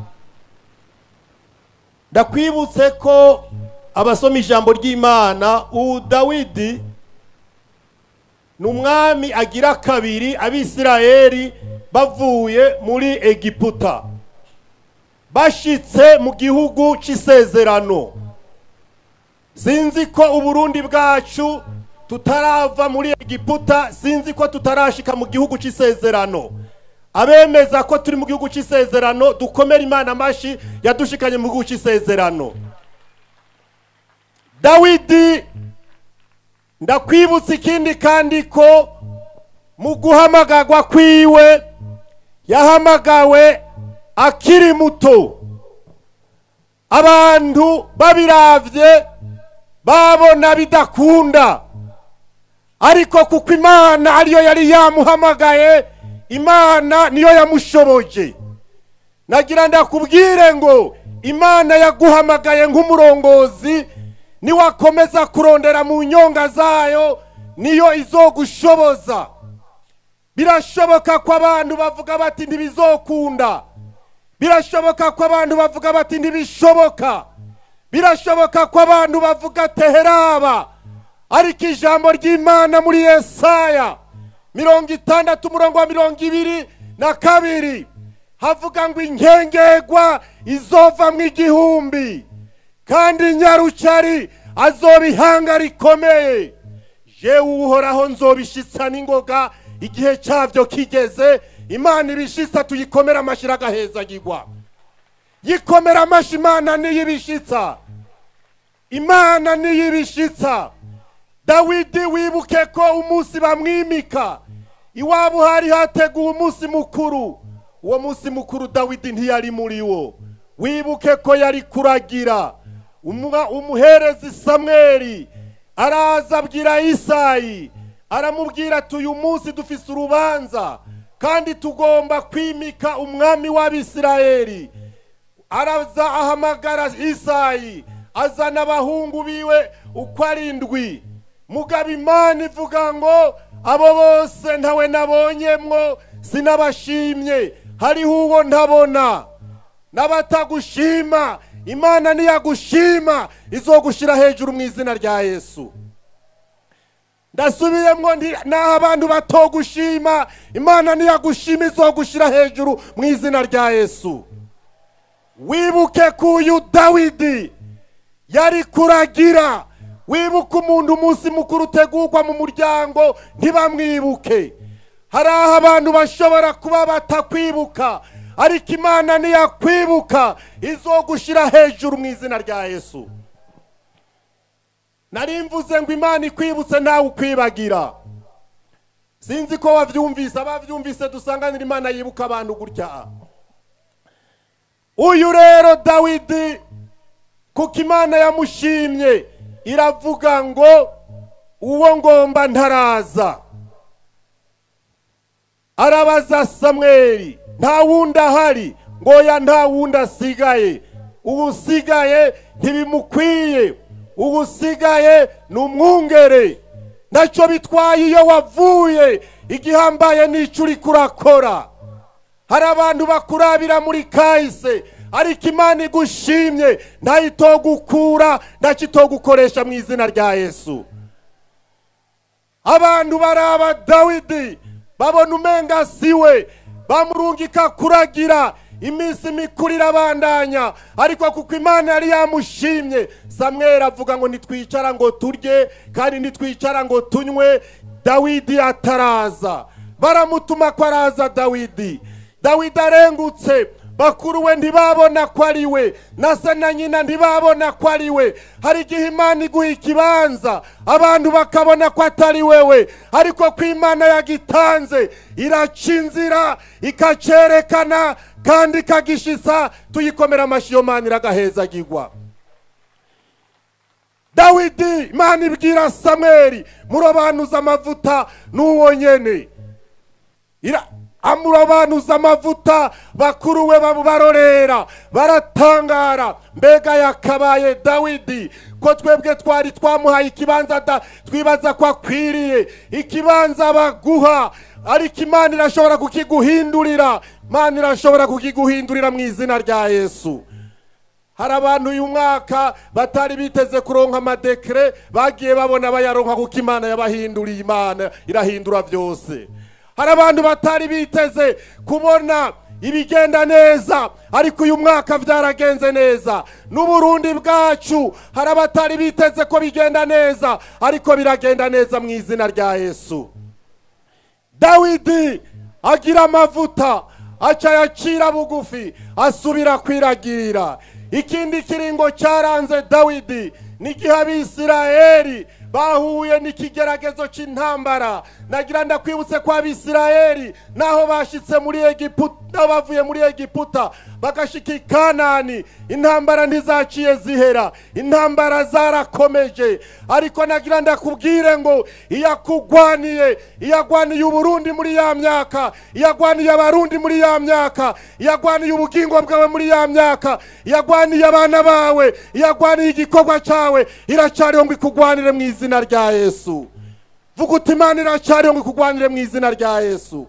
Ndakwibutse ko abasoma ijambo ry'Imana, Dawidi ni umwami agira kabiri Abisirayeli bavuye muri Egiputa bashitse mu gihugu c'isezerano. Sinzi ko Uburundi bwacu tutarava muri Egiputa, sinzi ko tutarashika mu gihugu c'isezerano. Abemeza ko turi mu gihugu c'isezerano dukomera Imana amashi yadushikanye mu gihugu c'isezerano. Dawidi ndakwibutsa ikindi kandi ko mu guhamagagwa kwiwe yahamagawe akiri muto. Abantu babiravye babona bidakunda, ariko kuko Imana ariyo yari yamuhamagaye, Imana niyo yamushoboje. Nagira ndakubwire ngo Imana yaguhamagaye nk'umurongozi, niwakomeza kurondera mu nyonga zayo niyo izogushoboza. Birashoboka ko abantu bavuga bati ntibizokunda, birashoboka ko abantu bavuga bati ntibishoboka, birashoboka ko abantu bavuga teheraba, ariko ijambo ry'Imana muri Yesaya 60 umurongo wa 22 havuga ngo inkengegwa izova mu 1000 kandi nyarucari azobihanga rikomeye. Jewe Uhoraho nzobishitsa n'ingoga igihe cyavyo kigeze. Imana ibishitsa tuyikomera amashira agahezagirwa. Yikomera amashi, Imana niyibishitsa, Imana niyibishitsa. Dawidi wibuke ko umunsi bamwimika iwabo hari hateguwe umunsi mukuru. Uwo munsi mukuru Dawidi ntiyari muri wo. Wibuke ko yari kuragira. Umuherezi Samweli araza abwira Isayi, aramubwira ati uyu munsi dufise urubanza kandi tugomba kwimika umwami w'Abisirayeli. Araza ahamagara Isayi, azana abahungu biwe uko ari 7. Mugabo Imana ivuga ngo abo bose ntawe nabonyemwo, sinabashimye, hariho uwo ntabona. N'abatagushima Imana niyagushima izogushira hejuru mu izina rya Yesu. Ndasubiyemwo naho abantu batogushima, Imana niyagushima izogushira hejuru mu izina rya Yesu. Wibuke ko uyu Dawidi yari kuragira. Wibuke umuntu umunsi mukuru utegurwa mu muryango ntibamwibuke. Hari aho abantu bashobora kuba batakwibuka, ariko Imana niyakwibuka izogushira hejuru mu izina rya Yesu. Nari mvuze ngo Imana ikwibutse ntawe ukwibagira. Sinzi ko wavyumvise, abavyumvise dusanganira Imana yibuka abantu gutya. Uyu rero Dawidi kuko Imana yamushimye iravuga ngo uwo ngomba ntaraza. Arabaza Samweli, nta wundi ahari? Ngo ya nta wundi asigaye. Uwusigaye ntibimukwiye, uwusigaye ni umwungere. Ntacyo bitwaye iyo wavuye, igihambaye n'icyo uriko urakora. Hari abantu bakurabira muri kahise, ariko Imana igushimye ntayitogukura, ntacitogukoresha mu izina rya Yesu. Abantu baraba Dawidi babona umenga siwe, bamurungika kuragira, iminsi mikuru irabandanya, ariko kuko Imana yari yamushimye, Samweli avuga ngo nitwicara ngo turye kandi nitwicara ngo tunywe, Dawidi ataraza. Baramutuma ko araza Dawidi. Dawidi arengutse, bakuru we ntibabona ko ari we, na se na nyina ntibabona ko ari we. Hari igihe Imana iguha ikibanza abantu bakabona ko atari wewe, ariko ko Imana yagitanze iraca inzira ikacerekana kandi ikagishisa. Tuyikomera amashyi, iyo Mana iragahezagirwa. Dawidi, Imana ibwira Samweli, murobanuza amavuta n'uwo nyene. Amurobanuza amavuta, bakuru we bamubarorera baratangara, mbega yakabaye Dawidi ko twebwe twari twamuhaye ikibanza twibaza ko akwiriye ikibanza baguha, ariko Imana irashobora kukiguhindurira. Imana irashobora kukiguhindurira mu izina rya Yesu. Hari abantu uyu mwaka batari biteze kuronka amadekre, bagiye babona bayaronka kuko Imana yabahinduriye. Imana irahindura byose. Hari abantu batari biteze kubona ibigenda neza, ariko uyu mwaka byaragenze neza. N'Uburundi bwacu hari abatari biteze ko bigenda neza, ariko biragenda neza mu izina rya Yesu. Dawidi agira amavuta, aca yacira bugufi, asubira kwiragirira. Ikindi kiringo cyaranze Dawidi n'igihe Abisirayeli bahuye n'ikigeragezo c'intambara. Nagira ndakwibutse ko Abisirayeli naho bashitse muri Egiputa, bavuye muri Egiputa bagashika i Kanani, intambara ntizaciye zihera, intambara zarakomeje. Ariko nagira ndakubwire ngo iyakugwaniye, iyagwaniye Uburundi muri ya myaka, iyagwaniye Abarundi muri ya myaka, iyagwaniye ubugingo bwawe muri ya myaka, iyagwaniye abana bawe, iyagwaniye igikorwa cyawe, iracariho ngo ikugwanire mu izina rya Yesu. Vuga uti Imana iracariho ngo ikugwanire mu izina rya Yesu.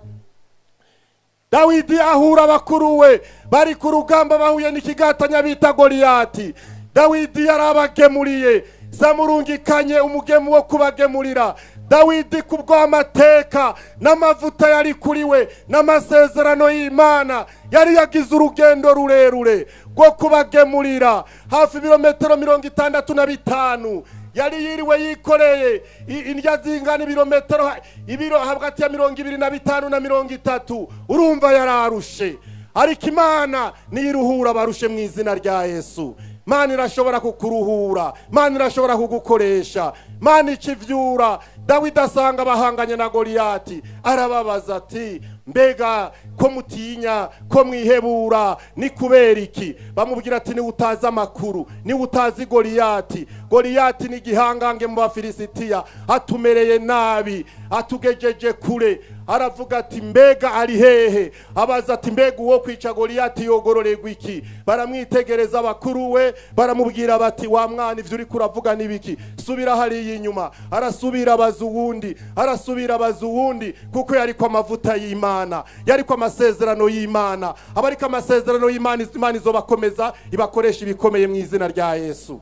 Dawidi ahura bakuru we bari ku rugamba, bahuye n'ikigatanya bita Goliyati. Dawidi yarabagemuriye, samurungikanye umugemu wo kubagemurira. Dawidi kubw'amateka n'amavuta yari kuri we n'amasezerano y'Imana, yari yagize urugendo rurerure rwo kubagemurira, hafi ibirometero 65. Yari yiriwe yikoreye indya zingana ibirometero ibiro hagati ya 25 na 30. Urumva yararushe, ariko Imana niyiruhura abarushe mu izina rya Yesu. Imana irashobora kukuruhura, Imana irashobora kugukoresha, Imana ikivyura. Dawidi asanga bahanganye na Goliyati, arababaza ati mbega ko mutinya, ko mwihebura, ni kubera iki? Bamubwira ati niwe utazi amakuru, niwe utazi Goliyati. Goliyati ni igihangange mu Bafilisitiya, atumereye nabi, atugejeje kure. Aravuga ati mbega ari hehe? Abaza ati mbega uwo kwica Goliyati yogororerwa iki? Baramwitegereza bakuru we, baramubwira bati wa mwana ivyo uri kuravuga nibiki? Subira hariya inyuma. Arasubira abaza uwundi, arasubira abaza uwundi, kuko yariko amavuta y'Imana, yariko amasezerano y'Imana. Abariko amasezerano y'Imana, Imana izobakomeza ibakoresha ibikomeye mu izina rya Yesu.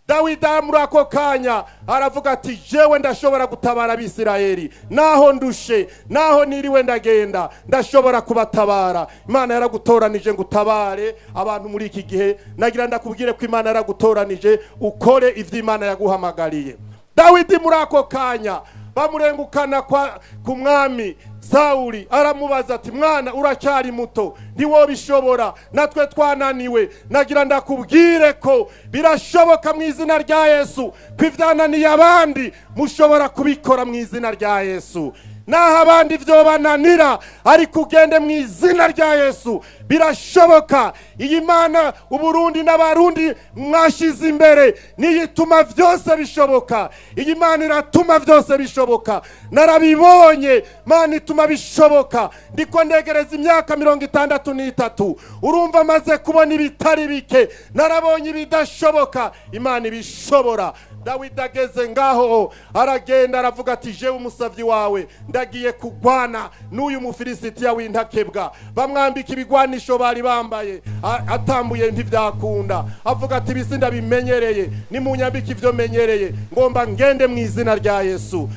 Dawidi muri ako kanya aravuga ati jewe ndashobora gutabara Abisirayeli, naho ndushe, naho niriwe ndagenda, ndashobora kubatabara. Imana yaragutoranije ngo utabare abantu muri iki gihe. Nagira ndakubwire ko Imana yaragutoranije ukore ivyo Imana yaguhamagariye. Dawidi muri ako kanya bamurengukana ku mwami Sawuli, aramubaza ati mwana uracyari muto, ntiwobishobora, natwe twananiwe. Nagira ndakubwire ko birashoboka mu izina rya Yesu, ko ivyananiye abandi mushobora kubikora mu izina rya Yesu. Naho abandi vyo bananira, ariko ugende mu izina rya Yesu, birashoboka. Iyi Mana Uburundi n'Abarundi mwashize imbere niyituma vyose bishoboka. Iyi Mana iratuma vyose bishoboka. Narabibonye, Mana ituma bishoboka. Ndiko ndegereza imyaka 63, urumva maze kubona ibitari bike, narabonye ibidashoboka, Imana ibishobora. Dawidi ageze ngaho aragenda aravuga ati jewe umusavyi wawe ndagiye kugwana n'uyu Mufilisitiya w'intakebwa. Bamwambika ibigwanisho bari bambaye, atambuye ntivyakunda. Avuga ati bisi ndabimenyereye, nimunyambika ivyo menyereye, ngomba ngende mu izina rya Yesu.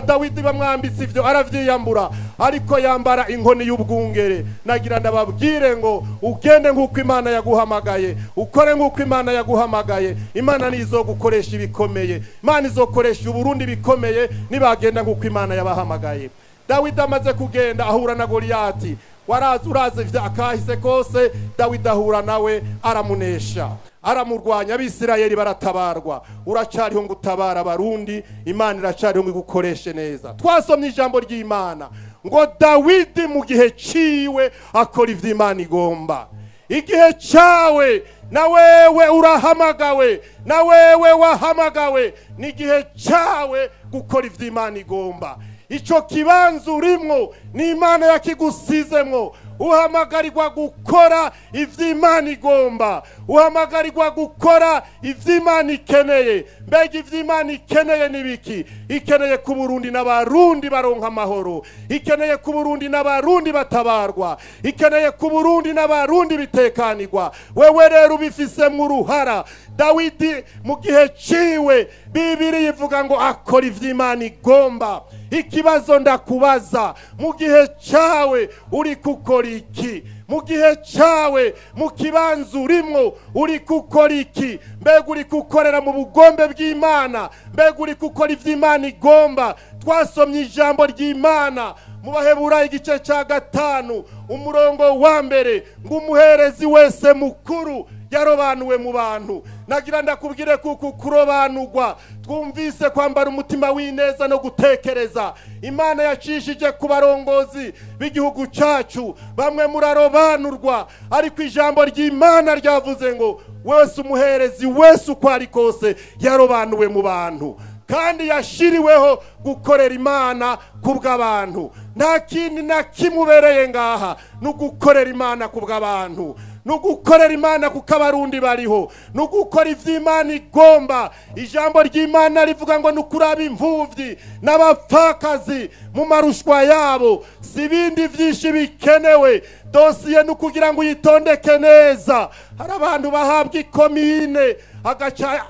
Dawidi bamwambitse ivyo aravyiyambura, ariko yambara inkoni y'ubwungere. Nagira ndababwire ngo ugende nk'uko Imana yaguhamagaye, ukore nk'uko Imana yaguhamagaye. Imana nizogukoresha ibikomeye, Imana izokoresha Uburundi bikomeye nibagenda nk'uko Imana yabahamagaye. Dawidi amaze kugenda ahura na Goliyati. Warazi urazi ivyo akahise kose. Dawidi ahura nawe aramunesha, aramurwanya, Abisirayeli baratabarwa. Uracariho ngo utabara Abarundi, Imana iracariho ngo igukoreshe neza. Twasomye ijambo ry'Imana ngo Dawidi mu gihe ciwe akora ivyo Imana igomba. Igihe cyawe na wewe urahamagawe, na wewe wahamagawe, ni igihe cyawe gukora ivyo Imana igomba. Ico kibanza urimwo ni Imana yakigusizemwo. Uhamagarirwa gukora ivyo Imana igomba, uhamagarirwa gukora ivyo Imana ikeneye. Mbega ivyo Imana ikeneye ni biki? Ikeneye ku Burundi n'Abarundi baronka amahoro, ikeneye ku Burundi n'Abarundi batabarwa, ikeneye ku Burundi n'Abarundi bitekanirwa. Wewe rero ubifisemwo uruhara. Dawidi mu gihe ciwe Bibiliya ivuga ngo akora ivyo Imana igomba. Ikibazo ndakubaza, mu gihe cyawe uri gukora iki? Mu gihe cyawe mu kibanza urimwo uri gukora iki? Mbega uri gukorera mu bugombe bw'Imana? Mbega uri gukora ivyo Imana igomba? Twasomye ijambo ry'Imana mu Baheburayo igice cya 5 umurongo wa 1 ngo umuherezi wese mukuru yarobanuwe mu bantu. Nagira ndakubwire kuko kurobanurwa twumvise kwambara umutima w'ineza no gutekereza. Imana yacishije ku barongozi b'igihugu cyacu, bamwe murarobanurwa, ariko ijambo ry'Imana ryavuze ngo wese umuherezi wese uko ari kose yarobanuwe mu bantu, kandi yashiriweho gukorera Imana kubw'abantu. Nta kindi na kimubereye ngaha no gukorera Imana kubw'abantu, no gukorera Imana kuko Abarundi bariho, no gukora ivyo Imana igomba. Ijambo ry'Imana rivuga ngo nukuraba imvuvyi n'abapfakazi mu marushwa yabo, si ibindi vyinshi bikenewe. Dosiye nukugira ngo uyitondeke neza. Hari abantu bahabwa ikomine, agaca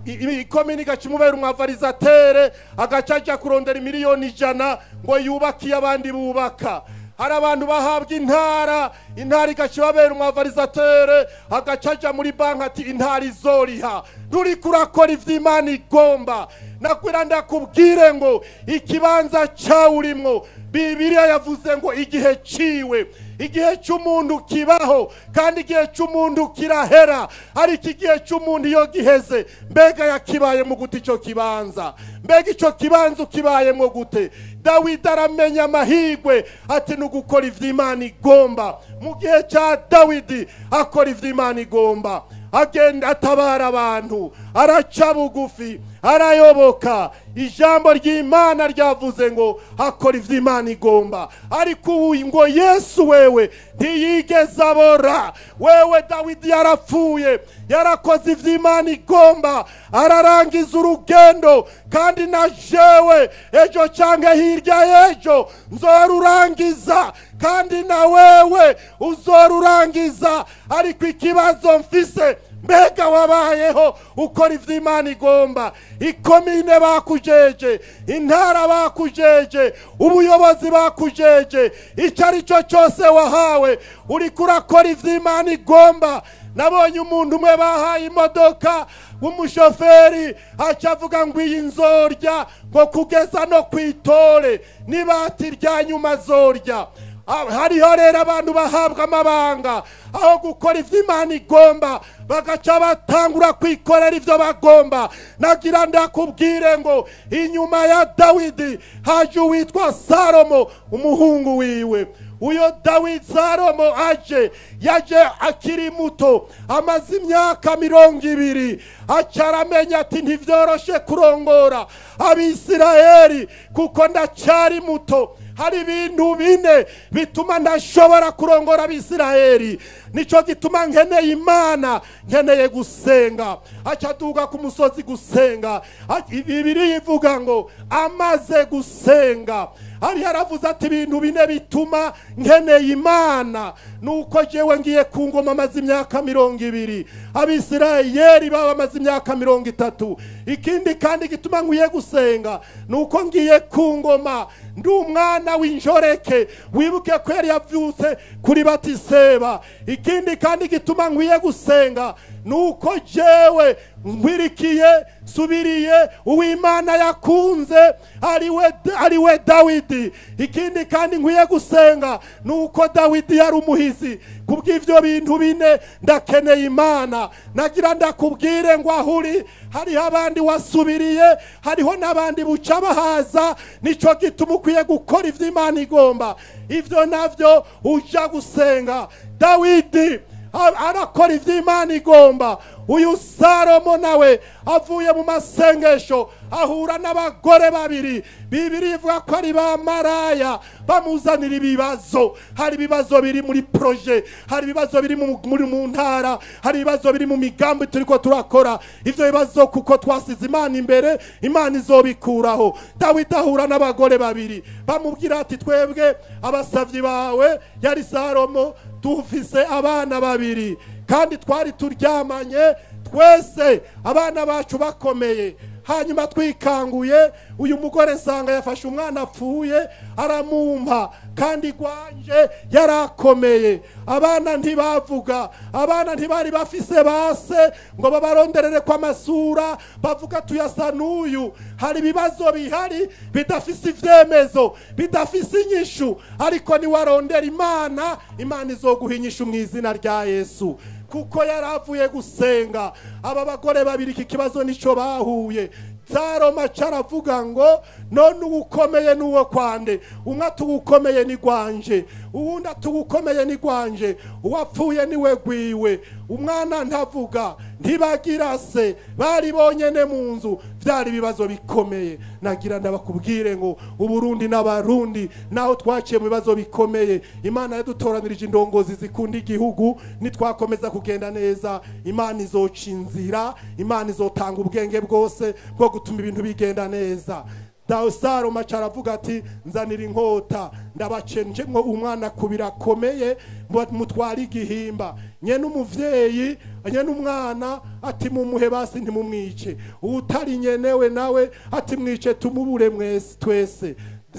ikomine igaca imubera umwavarizatere, agaca aja kurondera miliyoni 100 ngo yubakiye abandi bubaka. Hari abantu bahabwa intara, intara igaca ibabera umwavarizatere, agaca aja muri banki ati intara izoriha. Nturiko urakora ivyo Imana igomba. Nakwira ndakubwire ngo ikibanza cyawe urimwo, Bibiliya yavuze ngo igihe ciwe, igihe cy'umuntu kibaho, kandi igihe cy'umuntu kirahera. Ariko igihe cy'umuntu iyo giheze, mbega yakibayemo gute ico kibanza? Mbega ico kibanza ukibayemo gute? Dawidi aramenya amahigwe ati nugukora ivyo Imana igomba. Mu gihe cya Dawidi akora ivyo Imana igomba, agenda atabara abantu, araca bugufi, arayoboka. Ijambo ry'Imana ryavuze ngo akora ivyo Imana igomba. Ariko ubu ngo Yesu wewe ntiyigeze abora. Wewe Dawidi yarapfuye, yarakoze ivyo Imana igomba, ararangiza urugendo. Kandi na jewe ejo canke hirya y'ejo nzorurangiza, kandi na wewe uzorurangiza. Ariko ikibazo mfise, mbega wabayeho ukora ivyo Imana igomba? Ikomine bakujeje, intara bakujeje, ubuyobozi bakujeje, icyo ari cyo cyose wahawe, uriko urakora ivyo Imana igomba. Nabonye umuntu umwe bahaye imodoka w'umushoferi, aca avuga ngo iyi nzorya ngo kugeza no kwitore, nibati rya nyuma zorya. Hariho rero abantu bahabwa amabanga aho gukora ivyo Imana igomba, bagaca batangura kwikorera ivyo bagomba. Nagira ndakubwire ngo inyuma ya Dawidi haje uwitwa Salomo umuhungu wiwe. Uyo Dawidi Salomo aje, yaje akiri muto, amaze imyaka 20, aca aramenya ati ntivyoroshe kurongora Abisirayeli kuko ndacari muto. Hari ibintu bine bituma ndashobora kurongora Abisirayeli, nico gituma nkeneye Imana, nkeneye gusenga. Acaduga ku musozi gusenga. Bibiliya ivuga ngo amaze gusenga hari yaravuze ati ibintu bine bituma nkeneye Imana nuko jewe ngiye ku ngoma amaze imyaka 20, Abisirayeli baba amaze imyaka 30. Ikindi kandi gituma nkwiye gusenga nuko ngiye ku ngoma ndi umwana w'injoreke, wibuke ko yari yavyutse kuri Batiseba. Ikindi kandi gituma nkwiye gusenga nuko jewe nkwirikiye subiriye uw'Imana yakunze ariwe Dawidi. Ikindi kandi nkwiye gusenga nuko Dawidi yari umuhizi. Kubw'ivyo bintu bine ndakeneye Imana. Nagira ndakubwire ngo ahuri hariho abandi wasubiriye, hariho n'abandi buca bahaza. Nico gituma ukwiye gukora ivyo Imana igomba, ivyo navyo uja gusenga. Dawidi arakora ivyo Imana igomba. Uyu Salomo nawe avuye mu masengesho ahura n'abagore babiri, Bibiliya ivuga ko ari ba maraya, bamuzanira ibibazo. Hari ibibazo biri muri projet, hari ibibazo biri mu ntara, hari ibibazo biri mu migambi turiko turakora. Ivyo bibazo kuko twasize Imana imbere, Imana izobikuraho. Dawidi ahura n'abagore babiri bamubwira ati twebwe abasavyi bawe yari Salomo dufise abana babiri kandi twari turyamanye twese, abana bacu bakomeye. Hanyuma twikanguye uyu mugore nsanga yafashe umwana apfuye aramumpa, kandi gwanje yarakomeye. Abana ntibavuga, abana ntibari bafise base ngo babaronderere kwa masura bavuga tuyasa n'uyu. Hari ibibazo bihari bidafise ivyemezo, bidafise inyishu, ariko niwarondera Imana, Imana izoguha inyishu mu izina rya Yesu. Kuko yaravuye gusenga. Aba bagore babiri iki kibazo nico bahuye. Salomo aravuga ngo none uwukomeye nuwo kwande, umwe atuwukomeye ni gwanje, uwundi atuwukomeye ni gwanje, uwapfuye niwe gwiwe. Umwana ntavuga, ntibagira se, bari bonyene mu nzu. Vyari ibibazo bikomeye. Nagira ndabakubwire ngo Uburundi n'Abarundi naho twaciye mu bibazo bikomeye, Imana yadutoranirije indongozi zikunda igihugu. Nitwakomeza kugenda neza, Imana izoca inzira, Imana izotanga ubwenge bwose bwo gutuma ibintu bigenda neza. Salomo aravuga ati nzanira inkota ndabacenjemwo umwana kubirakomeye mutwara igihimba. Nyene umuvyeyi nyene umwana ati mumuhe basi ntimumwice, utari nyenewe nawe ati mwice tumubure mwese twese.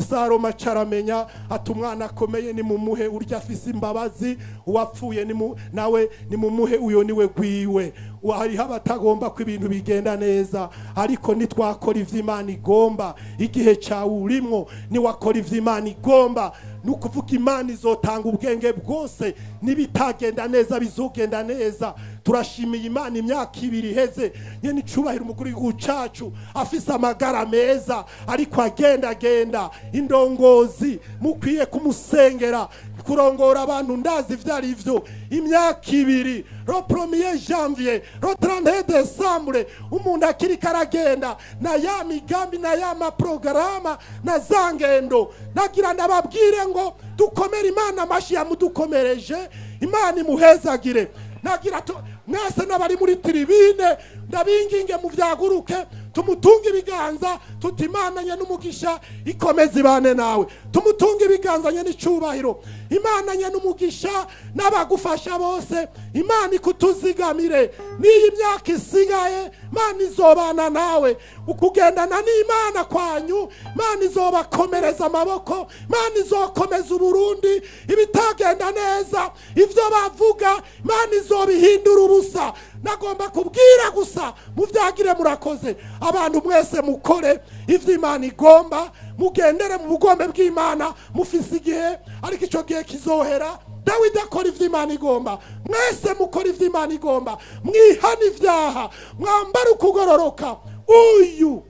Salomo aramenya ati umwana akomeye ni mumuhe urya afise imbabazi, uwapfuye nawe ni mumuhe uyo niwe gwiwe. Hariho abatagomba ko ibintu bigenda neza, ariko nitwakora ivyo Imana igomba. Igihe cawe urimwo niwakora ivyo Imana igomba, nukuvuga Imana izotanga ubwenge bwose, nibitagenda neza bizogenda neza. Turashimiye Imana imyaka 2 iheze nyene icubahiro umukuru w'igihugu cacu afise amagara meza, ariko agenda genda. Indongozi mukwiye kumusengera, kurongora abantu ndazi ivyo ari vyo. Imyaka 2, le 1er janvier, le 31 décembre, umuntu akiriko aragenda na ya migambi na ya maprograma na za ngendo. Nagira ndababwire ngo dukomere Imana amashi yamudukomereje, Imana imuhezagire. Nagira mwese n'abari muri tribune ndabinginge muvyaguruke tumutunge ibiganza tuti Imana nye n'umugisha ikomeze ibane nawe. Tumutunge ibiganza nye n'icubahiro, Imana nye n'umugisha n'abagufasha bose, Imana ikutuzigamire. N'iyi myaka isigaye Imana izobana nawe, ukugendana n'Imana kwanyu Imana izobakomereza amaboko, Imana izokomeza Uburundi. Ibitagenda neza ivyo bavuga Imana izobihindura ubusa. Nagomba kubwira gusa muvyagire murakoze. Abantu mwese mukore ivyo Imana igomba, mugendere mu bugombe bw'Imana, mufise igihe ariko ico gihe kizohera. Dawidi akora ivyo Imana igomba, mwese mukora ivyo Imana igomba, mwihana ivyaha, mwambara ukugororoka. Uyu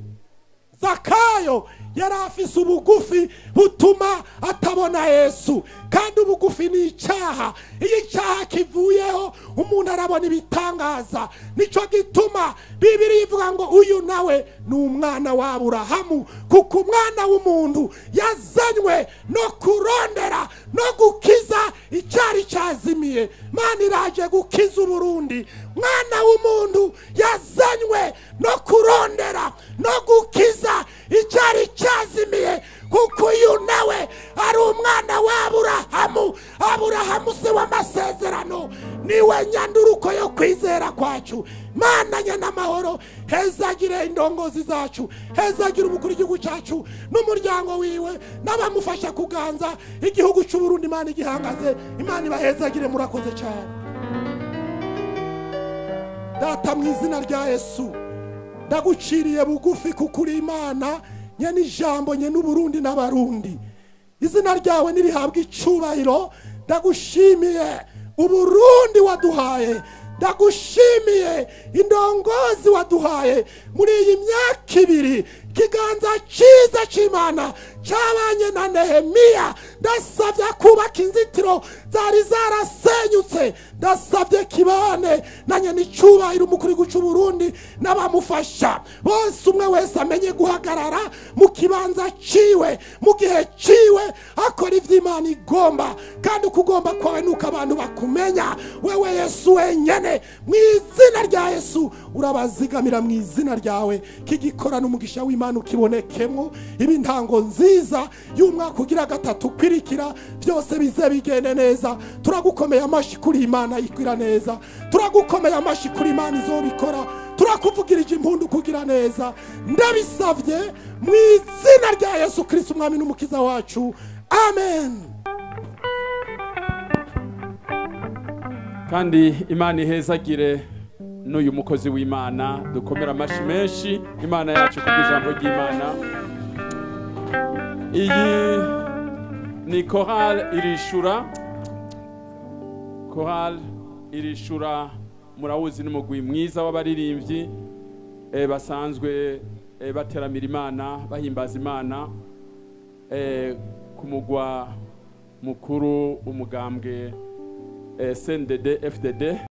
Zakayo yari afise ubugufi butuma atabona Yesu, kandi ubugufi ni icyaha. Iyo icyaha kivuyeho umuntu arabona ibitangaza. Nico gituma Bibiri ivuga ngo uyu nawe ni umwana wa Aburahamu, kuko umwana w'umuntu yazanywe no kurondera no gukiza icyari cyazimiye. Mana iraje gukiza Uburundi. Mwana w'umuntu yazanywe no kurondera no gukiza icyari cyazimiye, kuko uyu nawe ari umwana wa Aburahamu. Aburahamu se w'amasezerano, niwe nyanduruko yo kwizera kwacu. Mana nyenamahoro, hezagire indongozi zacu, hezagire umukuru w'igihugu cyacu n'umuryango wiwe n'abamufasha kuganza igihugu cy'u Burundi. Imana igihangaze, Imana ibahezagire. Murakoze cyane. Data, mu izina rya Yesu ndaguciriye bugufi, kuko uri Imana nyene ijambo, nyene Uburundi n'Abarundi. Izina ryawe nirihabwa icubahiro. Ndagushimiye Uburundi waduhaye, ndagushimiye indongozi waduhaye muri iyi myaka ibiri. Ikiganza cyiza cy'Imana cyabanye na Nehemiya. Ndasabye kubaka inzitiro zari zarasenyutse, ndasabye kibane na nyene icubahiro umukuru w'igihugu cy'u Burundi n'abamufasha bose, umwe wese amenye guhagarara mu kibanza ciwe mu gihe ciwe, akora ivy'Imana igomba. Kandi ukugomba kwawe nuko abantu bakumenya wewe Yesu wenyene. Mu izina rya Yesu urabazigamira, mu izina ryawe kigikorana umugisha w'Imana ukibonekemwo, ibi ntango nziza y'umwaka ugira gatatu kwirikira, byose bize bigende neza. Turagukomeye amashi kuri Imana ikwira neza, turagukomeye amashi kuri Imana izobikora, turakuvugirije impundu kugira neza. Ndabisavye mu izina rya Yesu Kristo umwami n'umukiza wacu, amen. Kandi Imana ihezagire n'uyu mukozi w'Imana. Dukomera amashi menshi Imana yacu kubw'ijambo ry'Imana. Iyi ni chorale Irishura. Chorale Irishura murawuzi, n'umugwi mwiza w'abaririmbyi basanzwe bateramira Imana, bahimbaza Imana ku mugwa mukuru umugambwe CNDD FDD.